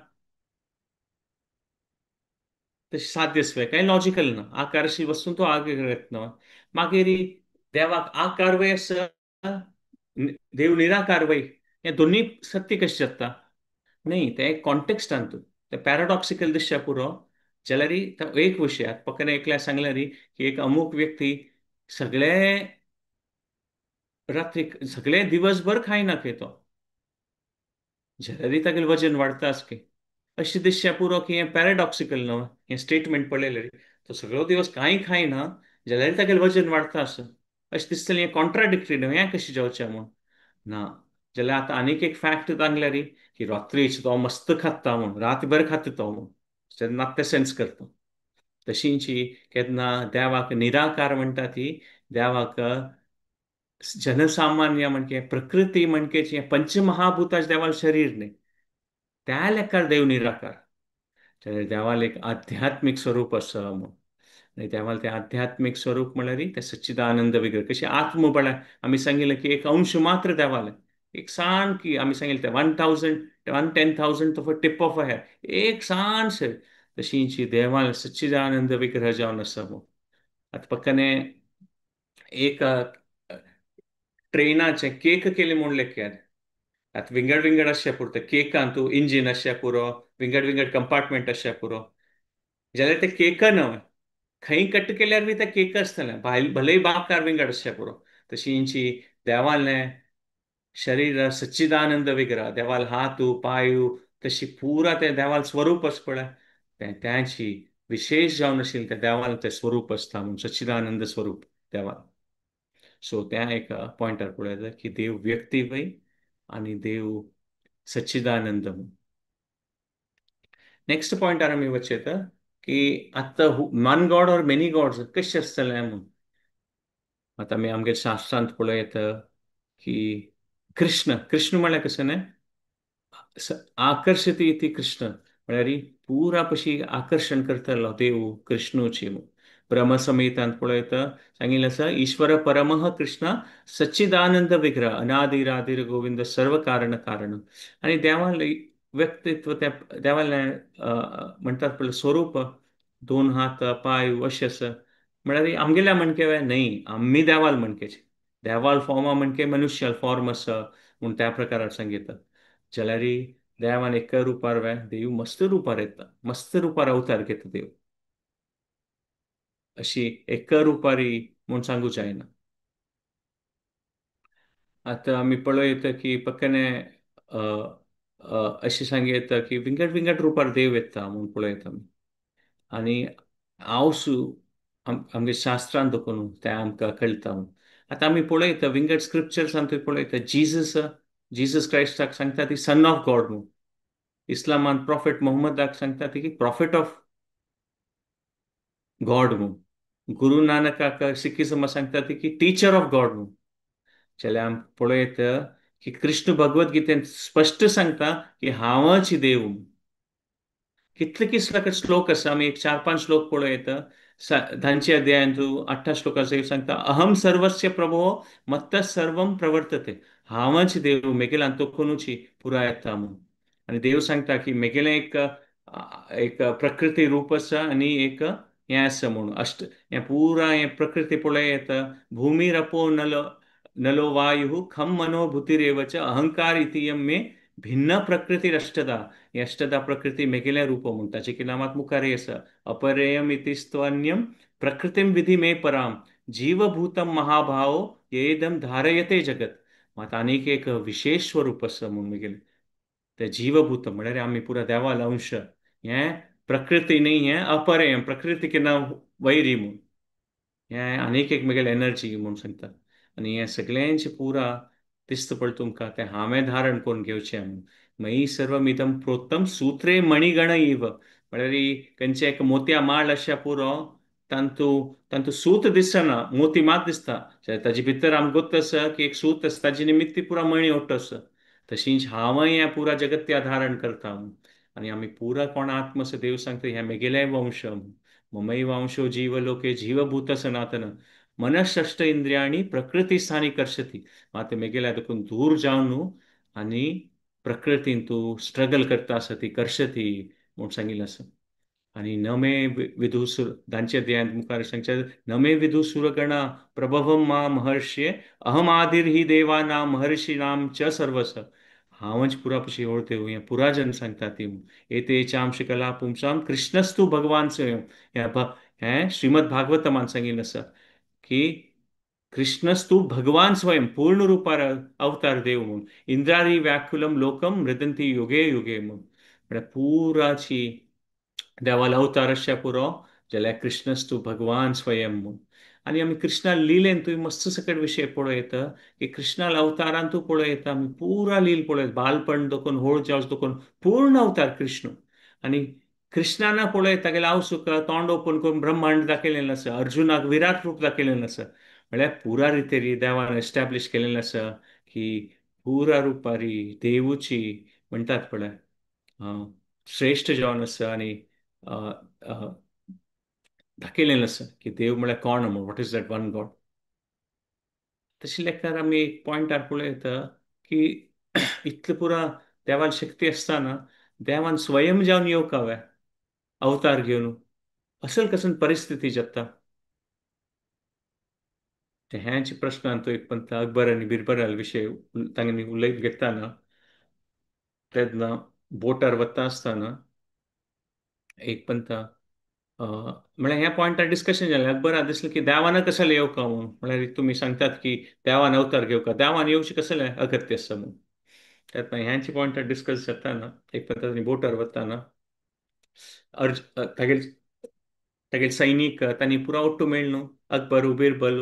तशें साध्य आसलें कांय लॉजिकल ना, आकार अशी वस्तू तो आकार येतना. मागीर देवाक आकार वय आसा देव निराकार वय हें दोन्ही सत्य कशें जाता न्ही तें एक कॉन्टेक्स्टान तूं तें पॅराडॉक्सिकल दिसच्या पुरो. जाल्यार तो एक विशय आतां पक्कन एकल्या सांगल्यार की एक अमूक व्यक्ती सगळे रात्री सगळे दिवसभर खायना खंय तो जाल्यार तागेलें वजन वाडटा आसके अशें दिसच्या पुरो की हें पॅराडॉक्सिकल न्हय हें स्टेटमेंट पळयलें तो सगळो दिवस कांय खायना जाल्यार तागेलें वजन वाडटा आसा. अशें दिसतलें हें कॉन्ट्राडिक्टरी न्हू, हें कशें जावचें म्हूण ना. जाल्यार आतां आनीक एक फॅक्ट सांगल्यार की रात्रीच तो मस्त खाता म्हूण, रातभर खाता तो म्हूण, तेन्ना तें सेन्स करता. तशींची केन्ना देवाक निराकार म्हणटा ती देवाक जनसामान्य म्हणके प्रकृती म्हणकेची पंचमहाभूताच देवाल शरीर न्ही, त्या लेखार देव निराकार. जाल्यार देवाल एक आध्यात्मीक स्वरूप आसा म्हूण. आनी देवाल तें आध्यात्मीक स्वरूप म्हणल्यार तें सच्चिदानंद विग्रह. कशें आत्मबळ आमी सांगिल्लें की एक अंश मात्र देवालें, एक सामकी आमी सांगिल्लें तें 1000 1/10,000 of a tip of a hair, एक सान तशींची देवाल सच्चिदानंद विग्रह जावन आसा म्हूण. आतां पक्काने एक ट्रेनाचें केक केलें म्हूण लेख्यात, आतां विंगड विंगड आसचें पुरता केकान तूं इंजीन आसचें पुरो, विंगड विंगड कंपार्टमेंट आसचें पुरो, जाल्यार तें केक न्हय, खंय कट केल्यार बी तें केक आसतलें, भलेय बाकार विंगड आसचें पुरो. तशींची देवालें शरीर सच्चिदानंद विग्रह, देवाल हातू पांयू तशी पुरा तें देवाल स्वरूप आसा पळय, तें त्याची विशेष जावन आशिल्लें तें देवाल तें स्वरूप आसता म्हूण सच्चिदानंद स्वरूप देवाल. सो त्या एक पॉयंटार पळयता की देव व्यक्ती वय आनी देव सच्चिदानंद म्हूण. नेक्स्ट पॉयंटार आमी वचयता की आतां one God or many gods कशें आसतलें म्हूण. आतां आमी आमगे शास्त्रांत पळयता की कृष्ण, कृष्ण म्हळ्यार कशें न्हय, आकर्शती इति कृष्ण म्हळ्यार पुरा पशी आकर्शण करतलो देव कृष्णूची म्हूण. ब्रह्मसंहितांत पळयता सांगिल्लें आसा ईश्वर परमः कृष्ण सच्चिदानंद विग्रह अनादिरादिर गोविंद सर्व कारण कारण. आनी देवालें व्यक्तित्व त्या देवालें म्हणटात पळय स्वरूप, दोन हात पांय अशें आसा म्हळ्यार आमगेल्या म्हणके न्हय, आमी देवाल म्हणकेचे, देवाल फॉर्मा म्हणके मनुष्य फॉर्म आसा म्हूण त्या प्रकारार सांगिता. जाल्यार देवान एका रुपार वे देव मस्त रुपार येता, मस्त रुपार अवतार घेता देव, अशी एका रुपारी म्हूण सांगू जायना. आतां आमी पळयता की पक्कने अशें सांगता की विंगड विंगड रुपार देव येता म्हूण पळयता आमी. आनी हांव आमगे शास्त्रान देखून तें आमकां कळटा म्हूण. आतां आमी पळयता विंगड स्क्रिप्चर्सान थंय पळयता जीजस, जीजस क्रायस्टाक सांगता ती सन ऑफ गॉड म्हूण, इस्लामान प्रॉफेट मोहम्मदाक सांगता ती की प्रॉफेट ऑफ गॉड म्हूण, गुरु नानकाक सिखिजमा सांगता ती की टिचर ऑफ गॉड म्हूण. जाल्यार आमी पळयता की कृष्ण भगवत गीतेन स्पश्ट सांगता की हांवच देव. कितले कितले श्लोक आसा, आमी एक 4-5 श्लोक पळयता. धांचे अध्यायांत 8 श्लोकाचेर सांगता अहम सर्वस्य प्रभो मत्त सर्वम प्रवर्तते, हांवच देव मेगेल्यान तो कोनूची पुराय येता म्हूण. आनी देव सांगता की मेगेलें एक एक प्रकृती रूप आसा आनी एक हें आसा म्हूण, अष्ट हें पुरा हें प्रकृती पळय येता. भूमिरपो नलो नलो वायु खम मनोभूतिरेवच अहंकार इति मे भिन्न प्रकृती अष्टदा, ही अष्टदा प्रकृती मेगेलें रूप म्हूण ताचें की नामात मुखार आसा. अपरेयम इति स्त्वन्यम प्रकृतीम विधि मे पराम जीवभूतम महाभाव येदम धारयते जगत. मात आनीक एक विशेष स्वरूप आसा म्हूण मेगेलें तें जीवभूत म्हळ्यार आमी पुरा देवाल अंश, हें प्रकृती न्ही, हें अपरेयम प्रकृती केन्ना वैरी म्हूण, हें आनीक एक मेगेलें एनर्जी म्हूण सांगता. आनी हें सगळ्यांचें पुरा दिसता पळय तुमकां तें हांवें धारण करून घेवचें म्हूण. मयी सर्वमिदं प्रोक्तम सूत्रे मणिगण इव, म्हळ्यार खंयचें एक मोतया माळ आसच्या पुरो तांतू तांतू सूत दिसना, मोती मात दिसता, ताजे भितर आमकां गोत्त आसा की एक सूत आसा ताजे निमित्त पुरा मणी ओट्ट आसा. तशींच हांवय हें पुरा जगत्या धारण करता म्हूण. आनी आमी पुरा कोण आत्म आसा देव सांगता हें मेगेलें वंश, ममय वंशो जीवलोके जीवभूत सनातन मनष्ट इंद्रियाणी प्रकृती स्थानी कर्षती. मात मेगेल्या देखून दूर जावन न्हू आनी प्रकृतीन तूं स्ट्रगल करता आसा ती कर्षती म्हूण सांगिल्लें आसा. आनी न मे विधु सुर धांचे अध्यायांत मुखार सांगचें न मे विधु सुरगणा प्रभवम मा महर्ष्ये अहम आदिर हि देवानां महर्षीणां च सर्वस. हांवच पुरा पशी ओळते हें पुरा जन सांगता ती एते चांश कला पुंसां कृष्णस्तु भगवान स्वयं. हें श्रीमद भागवतमान सांगिल्लें आसा की कृष्णस्तु भगवान स्वयं पूर्ण रूपार अवतार देव म्हूण. इंद्रारी व्याकुलम लोकम मृदंती युगे युगे म्हूण म्हळ्यार पुराची देवाल अवतार आसच्या पुरो जाल्यार कृष्णस्तु भगवान स्वयं म्हूण. आनी आमी कृष्णा लिलेन तुवें मस्त सकट विशय पळयता की कृष्णाल अवतारान तूं पळयता, आमी पुरा लील पळयता, बालपण दखून होळ जावच दखून पूर्ण अवतार कृष्ण. आनी कृष्णाना पळयता तागेलें आवसुक तोंड ओपन करून ब्रह्मांड दाखयलेलें आसा, अर्जुनाक विराट रूप दाखयलेलें आसा. म्हळ्यार पुरा रितेरी देवान एस्टॅब्लीश केलेलें आसा की पुरा रुपारी देवूची म्हणटात पळय श्रेश्ठ जावन आसा. आनी दाखयलेलें आसा की देव म्हळ्यार कोण म्हूण, what is that one God. तशें लेखार आमी एक पॉयंटार पळयता की इतले पुरा देवान शक्ती आसतना देवान स्वयं जावन येवंक हांवें अवतार घेवन असल कसन परिस्थिती जाता. ते ह्याच प्रश्नान तो एक पंत अकबर आनी बिरबल विशय तांणी उल्लेख घेताना तेन्ना बोटार वता आसतना एक पंत म्हळ्यार ह्या पॉयंटार डिस्कशन जालें. अकबरा दिसलें की देवान कसलें येवका म्हूण, म्हळ्यार तुमी सांगतात की देवान अवतार घेवका, देवान येवचें कसलें अगत्य आसा म्हूण. तेन्ना ह्यांचे पॉयंटार डिस्कस जाताना एक पंत बोटार वताना अर्ज तागेले तागेले सैनीक तांणी पुरा ओट्टू मेळ न्हू, अकबर बिरबल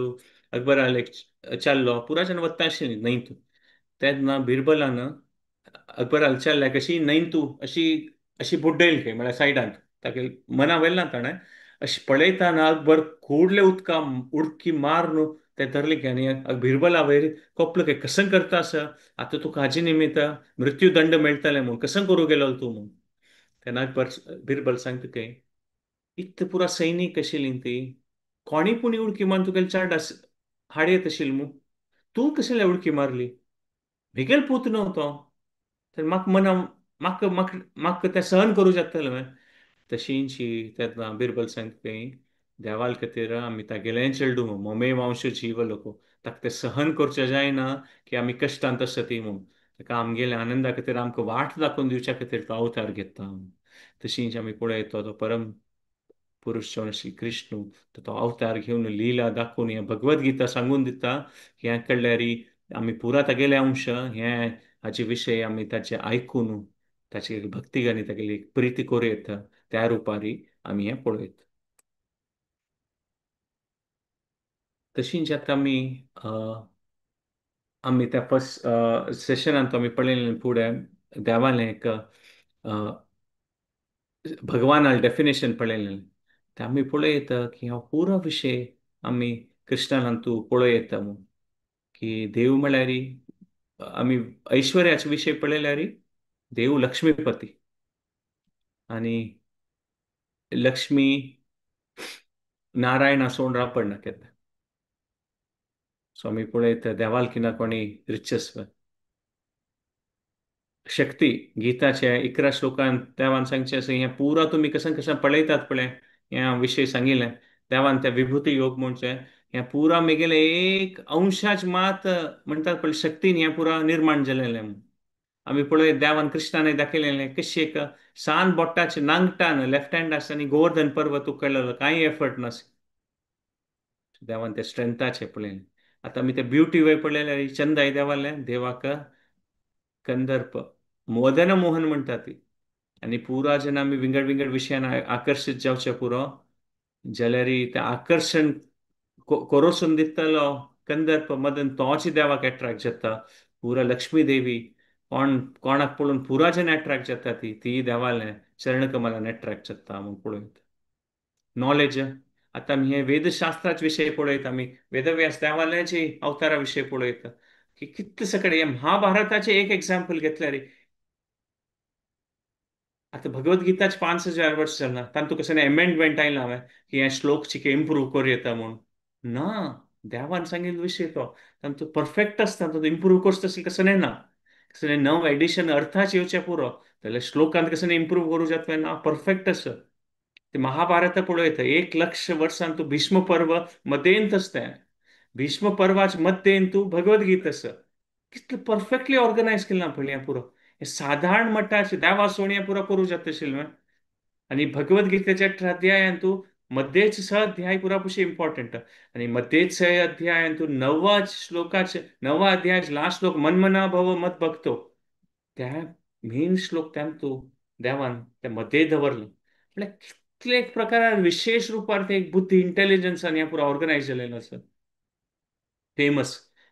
अकबराले चाललो पुरा जन वता आशिल्ली न्हंय तूं. तेन्ना बिरबलान अकबराले चालल्याक अशी न्हंय तूं अशी अशी बुड्डयली खंय, म्हळ्यार सायडान तागेले मना व्हेल ना ताणें. अशें पळयतना अकबर कूडले उदका उडकी मार न्हू तें धरलें की आनी बिरबला वयर कोपलो की कसं करता आसा, आतां तुका हाजे निमित्त मृत्यूदंड मेळटलें म्हूण कसं करूं गेलो तूं म्हूण. तेन्ना अकबर बिरबल सांगता की इतले पुरा सैनीक आशिल्ली ती कोणी पूण उडकी मारून तुगेले चाड हाडयत आशिल्ली मू, तूं कसले उडकी मारली, भेगेल पूत न्हू तो, तर म्हाका मना म्हाका म्हाका म्हाका तें सहन करूं जातलें. तशींची तेन्ना बिरबल सांगता देवाल खातीर आमी तागेलें चेडूं ममे वंश जीव लोक ताका तें सहन करचें जायना की आमी कश्टांत आसा ती म्हूण, ताका आमगेल्या आनंदा खातीर आमकां वाट दाखोवन दिवच्या खातीर तो अवतार घेता. तशींच आमी पळयता तो परम पुरुष जावन श्री कृष्ण तो अवतार घेवन लिला दाखोवन हें भगवद्गीता सांगून दिता की हें कडल्यार आमी पुरा तागेले अंश हें हाचे विशय आमी ताचे आयकून ताची भक्ती आनी तागेली प्रिती करूं येता त्या रुपारी आमी हें पळयता. तशींच आतां आमी आमी त्या फर्स्ट सेशनांत आमी पळयलें फुडें देवालें एक भगवानालें डेफिनेशन पळयलें तें आमी पळयता की हो पुरो विशय आमी कृष्णान तूं पळयता म्हूण की देव म्हळ्यार आमी ऐश्वर्याचे विशय पळयल्यार देव लक्ष्मीपती आनी लक्ष्मी नारायण आसोवन रापडना केन्ना. सो आमी पळयता देवाल किना कोणी रिचेस शक्ती गीताच्या 11 श्लोकान देवान सांगचें आसा हें पुरा तुमी कशें कशें पळयतात पळय हें विशय सांगिल्लें देवान त्या विभूती योग म्हणचें हें पुरा मेगेलें एक अंशाच मात म्हणटात पळय शक्तीन हें पुरा निर्माण जालेलें. आमी पळय देवान कृष्णान दाखयलेलें कशी एक सान बोटाचे नांगटान लेफ्ट हँड आसा आनी गोवर्धन पर्वत उखळलेलो कांय एफर्ट नासलें. देवान त्या स्ट्रेंथाचें पळयलें. आतां आमी ते ब्युटी वय पळयल्यार चंदाय देवालें देवाक कंदर्प मदन मोहन म्हणटा ती आनी पुरा जेन्ना आमी विंगड विंगड विशयान आकर्शीत जावचें पुरो जाल्यार तें आकर्शण कोरोसून दितलो कंदर्प मदन तोच देवाक एट्रेक्ट जाता. पुरा लक्ष्मी देवी कोण कोणाक पळोवन पुरा जेन्ना एट्रेक्ट जाता ती ती देवालें चरणकमलान एट्रेक्ट जाता म्हूण पळयता. नॉलेज आतां आमी हे वेदशास्त्राचे विशय पळयता, आमी वेदव्यास देवाल्याचे अवतारा विशय पळयता की कितले सगळे हे महाभारताचे एक एग्जाम्पल घेतल्यार आतां भगवद्गीताचे 5000 वर्स जालां तांतूं कसलें एमेंडमेंट आयलां हांवें की हे श्लोक चिके इम्प्रूव करूं येता म्हूण ना, देवान सांगिल्लो विशय तो तांतूं परफेक्ट आसता, तातूंत इम्प्रूव करचो तशें कसलें ना, कसलें नव एडिशन अर्थाच येवचें पुरो जाल्यार श्लोकांत कसलें इम्प्रूव करूं जाता ना, परफेक्ट आसा. ते महाभारत पळयता 1 लक्ष वर्सां तूं भीष्म पर्व मदेंत आसता, भीष्म पर्वाच मध्येंत तूं भगवद्गीता आसा, कितलें परफेक्टली ऑर्गनायज केलां पळय हें पुरो. हे साधारण मठाचे देवा सोणी हें पुरो करूं जाता आशिल्लें. आनी भगवद्गीतेच्या 18 अध्यायान तूं मध्येच 6 अध्याय पुरा पुशी इम्पॉर्टंट आनी मध्येच 6 अध्यायान तूं 9 श्लोकाचे 9 अध्याय लास्ट श्लोक मनमना भव मत भक्तो त्या मेन श्लोक त्यान तूं देवान त्या मध्ये दवरलें. म्हळ्यार इतले एक प्रकारान विशेष रुपार ते एक बुद्धी इंटेलिजन्सान हें पुरो ऑर्गनायज जालेलें आसा. फेमस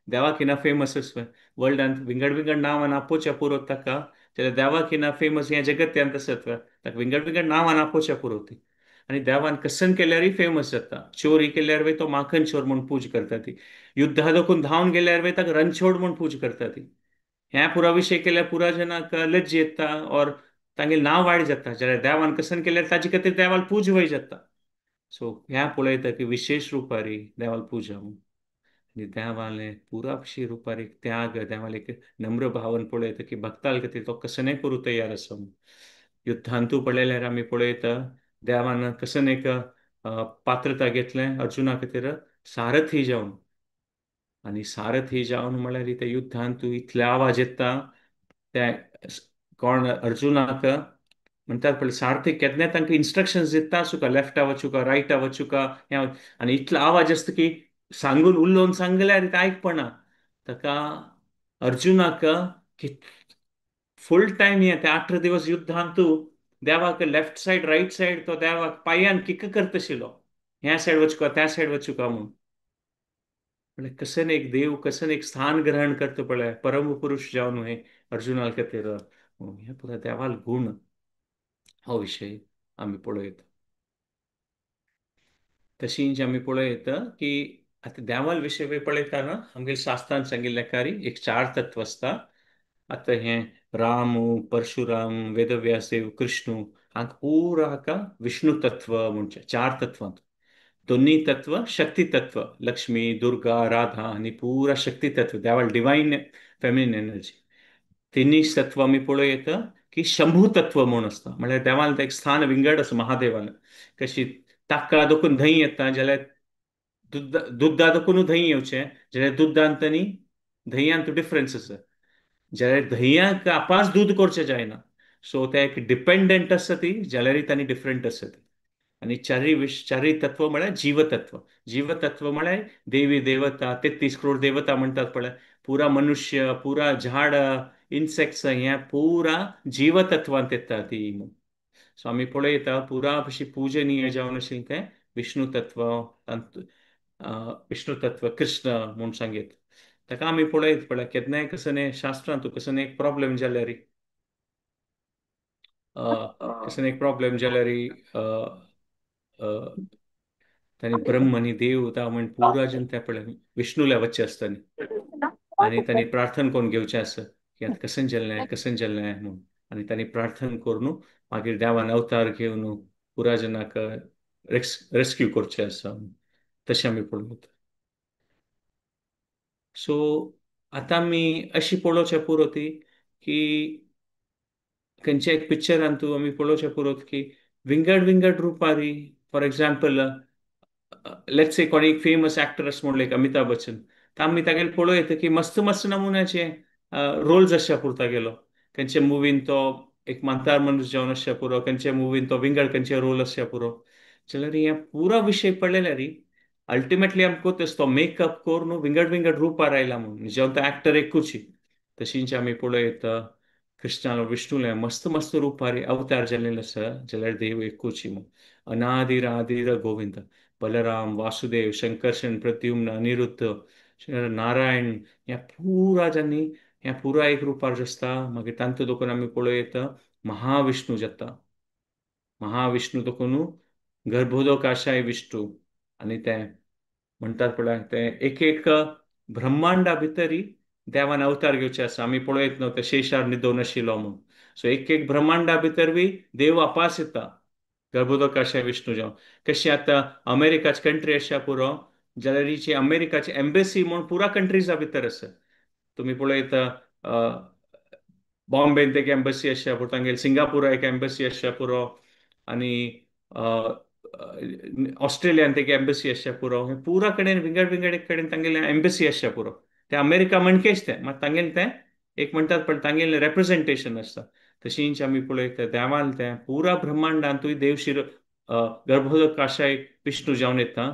देवाक हिना फेमस आसा वर्ल्डांत विंगड विंगड नांवान आपोवच्या पुरो ताका, जाल्यार देवाक हिना फेमस हें जगत्यांत आसत ताका विंगड विंगड नांवान आपोवच्या पुरो ती. आनी देवान कसन केल्यारय फेमस जाता. चोरी केल्यार वे तो माखन चोर म्हूण पूज करता ती, युद्धा दोखून धांवन गेल्यार वे ताका रणछोड म्हूण पूज करता ती. ह्या पुरा विशय केल्यार पुरा जनाक लज्ज येता और तांगेलें नांव वायट जाता, जाल्यार देवान कसन केल्यार ताजे खातीर देवाल पूज वय जाता. सो ह्या पळयता की विशेष रुपारी देवाल पूजा म्हूण. आनी देवालें पुराशी रुपार एक त्याग, देवालें एक नम्र भावन पळयता की भक्ताल खातीर तो कसनय करूं तयार आसा म्हूण. युद्धांतू पळयल्यार आमी पळयता देवान कसन एक पात्रता घेतलें अर्जुना खातीर सारथी जावन. आनी सारथी जावन म्हणल्यार त्या युद्धांतू इतले आवाज येता त्या कोण अर्जुनाक म्हणटात पळय सारथी केन्ना तांकां इन्स्ट्रक्शन्स दिता तुका लेफ्टा वचुका रायटा वचुका, आनी इतलो आवाज आसता की सांगून उलोवन सांगल्यार ते आयकपणा. ताका अर्जुनाक फूल टायम हें ते 18 दिवस युद्धांतू देवाक लेफ्ट सायड रायट सायड तो देवाक पांयान किक करताशिल्लो, ह्या सायड वचुका त्या सायड वचुका म्हूण. म्हणल्यार कसन एक देव कसन एक स्थान ग्रहण करता पळय परम पुरुष जावन हें अर्जुना खातीर हें पुरा देवाल गुण हो विशय आमी पळयता. तशींच आमी पळयता की आतां देवाल विशय पळयतना आमगेल्या शास्त्रान सांगिल्ल्या कारी एक 4 तत्व आसता. आतां हें राम, परशुराम, वेदव्यासदेव, कृष्णू हांकां पुरा हाका विष्णु तत्व म्हणचें 4 तत्वांत. दोन्ही तत्व शक्ती तत्व, लक्ष्मी, दुर्गा, राधा आनी पुरा शक्ती तत्व देवाल डिवायन फेमिनीन एनर्जी. तिन्ही तत्व आमी पळयता की शंभू तत्व म्हूण आसता, म्हणल्यार देवान एक स्थान विंगड आसा महादेवान. कशी ताका दोखून धंय येता जाल्यार दुद्दा दोखून धंय येवचें, जाल्यार दुद्दांत आनी धंयांत डिफरन्स आसा. जाल्यार धंयाक आपास दूद करचें जायना, सो ते एक डिपेंडंट आसता ती, जाल्यारय तांणी डिफरंट आसता ती. आनी चारय तत्व म्हळ्यार जीवतत्व. जीवतत्व म्हळ्यार देवी देवता, 33 करोड देवता म्हणटात पळय, पुरा मनुष्य, पुरा झाड, इन्सेक्ट्स हें पुरा जीवतत्वांत येता ती. सो आमी पळयता पुरा अशी पुजनीय जावन आशिल्लें तें विष्णु तत्व, विष्णु तत्व कृष्ण म्हूण सांगीत. ताका आमी पळयत पळय केन्नाय कसने शास्त्रांत कसने एक प्रॉब्लेम जाल्यार, कसने एक प्रॉब्लेम जाल्यार तांणी ब्रह्म आनी देवता म्हण पुरा जन त्या पळय विष्णुल्या वच्चें आसता आनी तांणी प्रार्थना करून घेवचें आसा की आतां कशें जाल्लें कशें जाल्लें म्हूण. आनी तांणी प्रार्थना करून मागीर देवान अवतार घेवन पुरा जनाक रेस्क्यू करचें आसा, तशें आमी पळयता. सो आतां आमी अशी पळोवचें पुरो ती की खंयच्या एक पिक्चरान तूं आमी पळोवचें पुरो की विंगड विंगड रुपारी, फॉर एग्जाम्पल let's say कोणी एक फेमस एक्टर म्हणलें एक अमिताभ बच्चन, तर आमी तागेले पळोवं येता की मस्त मस्त नमुन्याचे रोल्स आसच्या पुरता गेलो. खंयच्या मुवीन तो एक म्हातार मनीस जावन आसच्या पुरो, खंयच्या मुवीन तो विंगड खंयचे रोल आसच्या पुरो. जाल्यार हें पुरा विशय पळयल्यार अल्टिमेटली आमकां तसो तो मेकअप करून विंगड विंगड रुपार आयला म्हणून, जेवण तो एक्टर एकूच. तशींच आमी पळयता कृष्णालो विष्णुले मस्त मस्त रुपार अवतार जाल्ले आसा, जाल्यार देव एकूच म्हणून. अनादिर आदिर गोविंद, बलराम, वासुदेव, शंकरशन, प्रद्युम्न, अनिरुद्ध, नारायण, ह्या पुरा जांनी ह्या पुरा एक रुपार आसता. मागीर तांतूं दोकून आमी पळयता महाविष्णू जाता. महाविष्णू दोकून गर्भोदकाशाय विष्णू, आनी ते म्हणटात पळय ते एक एक ब्रह्मांडा भितरी देवान अवतार घेवचे आसा. आमी पळयत न्हू ते शेषार न्हिदोन आशिल्लो म्हूण. सो एक एक ब्रह्मांडा भितर बी देव आपास येता गर्भोदकाशाय विष्णू जावन. कशी आतां अमेरिकाची कंट्री आसा पुरो, जाल्यार हिची अमेरिकाची एम्बेसी म्हूण पुरा कंट्रीजा भितर आसा. तुमी पळयता बॉम्बेंत एक एम्बसी आसा पुरो, तांगेले सिंगापुरा एक एम्बसी आसा पुरो, आनी ऑस्ट्रेलियांत एक एम्बसी आसा पुरो. हे पुरा कडेन विंगड विंगड एक कडेन तांगेले एम्बसी आसा पुरो. ते अमेरिका म्हणकेच तें, मात तांगेलें तें एक म्हणटात पण तांगेलें रेप्रेजेंटेशन आसता. तशींच आमी पळयता देवान तें पुरा ब्रह्मांडांतूय देव शिरो गर्भोदकाशाय विष्णू जावन येता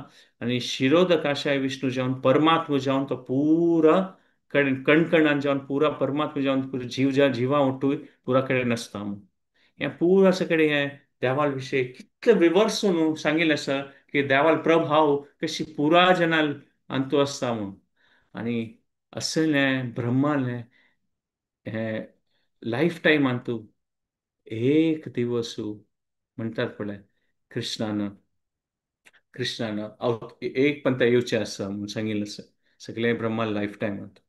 आनी शिरोदकाशाय विष्णू जावन परमात्मा जावन तो पुरा कडेन कणकणान जावन पुरा परमात्मा जावन पुरा जीव जिवा उठूय पुरा कडेन आसता. हें पुरा सगळें हें देवाल विशय कितले विवर्सून सांगिल्लें आसा की देवाल प्रभाव कशी पुरा जनाल अंतू आसता म्हूण. आनी असलें ब्रह्मालें हें लायफ टायम अंतू एक दिवस म्हणटात पळय कृष्णान कृष्णान एक पंत येवचें आसा म्हूण सांगिल्लें आसा सगळें ब्रह्मा लायफ टायमांत.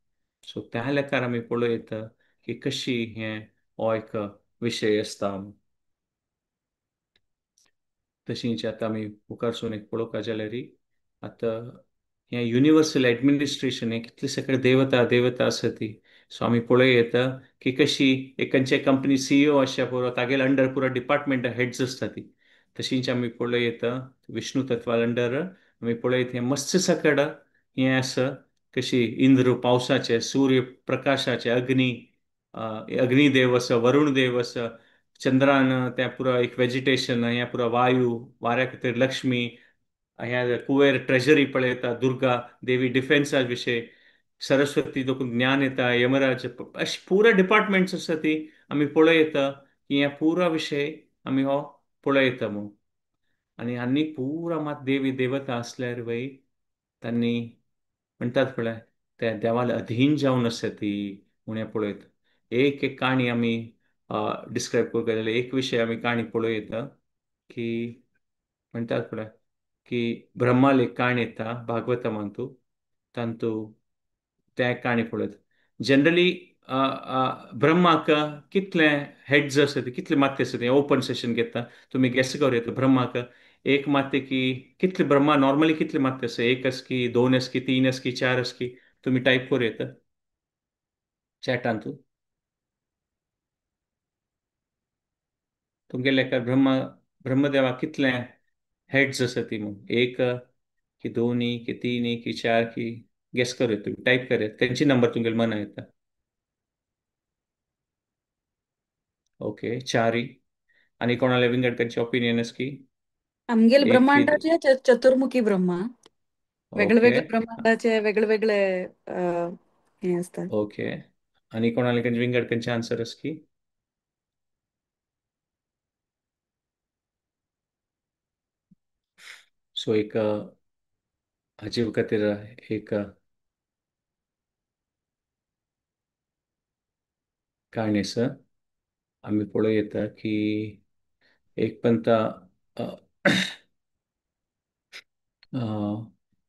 सो त्या लेखार आमी पळयता की कशी हें हो एक विशय आसता. तशींच आतां आमी मुखारसून एक पळोवपाक जाल्यार आतां हें युनिवर्सल एडमिनिस्ट्रेशन हें कितले सगळे देवता देवता आसा ती. सो आमी पळोवं की कशी एक खंयच्या कंपनी सीईओ आसच्या पुरो तागेले अंडर पुरो डिपार्टमेंट हेड्स आसता ती. तशींच आमी पळोवं विष्णू तत्वा अंडर आमी पळयत हें मस्त सकड हें आसा कशी इंद्र पावसाचे, सूर्य प्रकाशाचे, अग्नी अग्निदेव आसा, वरुण देव आसा, चंद्रान त्या पुरो एक वेजिटेशन, हें पुरो वायू वाऱ्या खातीर लक्ष्मी, ह्या कुवेर ट्रेजरी पळयता, दुर्गा देवी डिफेन्सा विशय, सरस्वती देखून ज्ञान येता, यमराज, अशे पुरा डिपार्टमेंट्स आसा ती आमी पळयता की ह्या पुरा विशय आमी हो पळयता म्हूण. आनी आनी पुरा मात देवी देवता आसल्यार वय तांणी म्हणटात पळय त्या देवाला अधीन जावन आसा ती म्हूण हें पळयता. एक एक काणी आमी डिस्क्रायब करूंक जाल्यार एक विशय आमी काणी पळोवं की म्हणटात पळय की ब्रह्माल एक काणी येता भागवतमांतू, तांतू त्या काणी पळयता. जनरली ब्रह्माक कितले हेड्स आसा ते, कितले मात्य आसा ते ओपन सेशन घेता तुमी गेस करूं येता. ब्रह्माक एक मात्य की कितले ब्रह्मा नॉर्मली कितले मात्य आसा, एक आस की दोन आस की तीन आस की चार आस की, तुमी टायप करूं येता चॅटांतू. तुमगे लेखार ब्रह्मा ब्रह्मदेवा कितले हेड्स आसा ती म्हूण, एक की दोनी की तीन की चार की, गेस करूं तुमी टायप करूं, खंयची नंबर तुमगेले मना येता. ओके चारी. आनी कोणाले विंगड खंयचे ओपिनियन आसा की आमगेले एक की ब्रह्मांडाचे चतुर्मुखी ब्रह्मा, वेगळे ओके वेगळे ब्रह्मांडाचे वेगळे वेगळे हे असतात. ओके. आनी कोणाले खंयचे विंगड खंयचे आन्सर आसा की? सो एक हाजे खातीर एक काणी आसा आमी पळोवं की एक पंता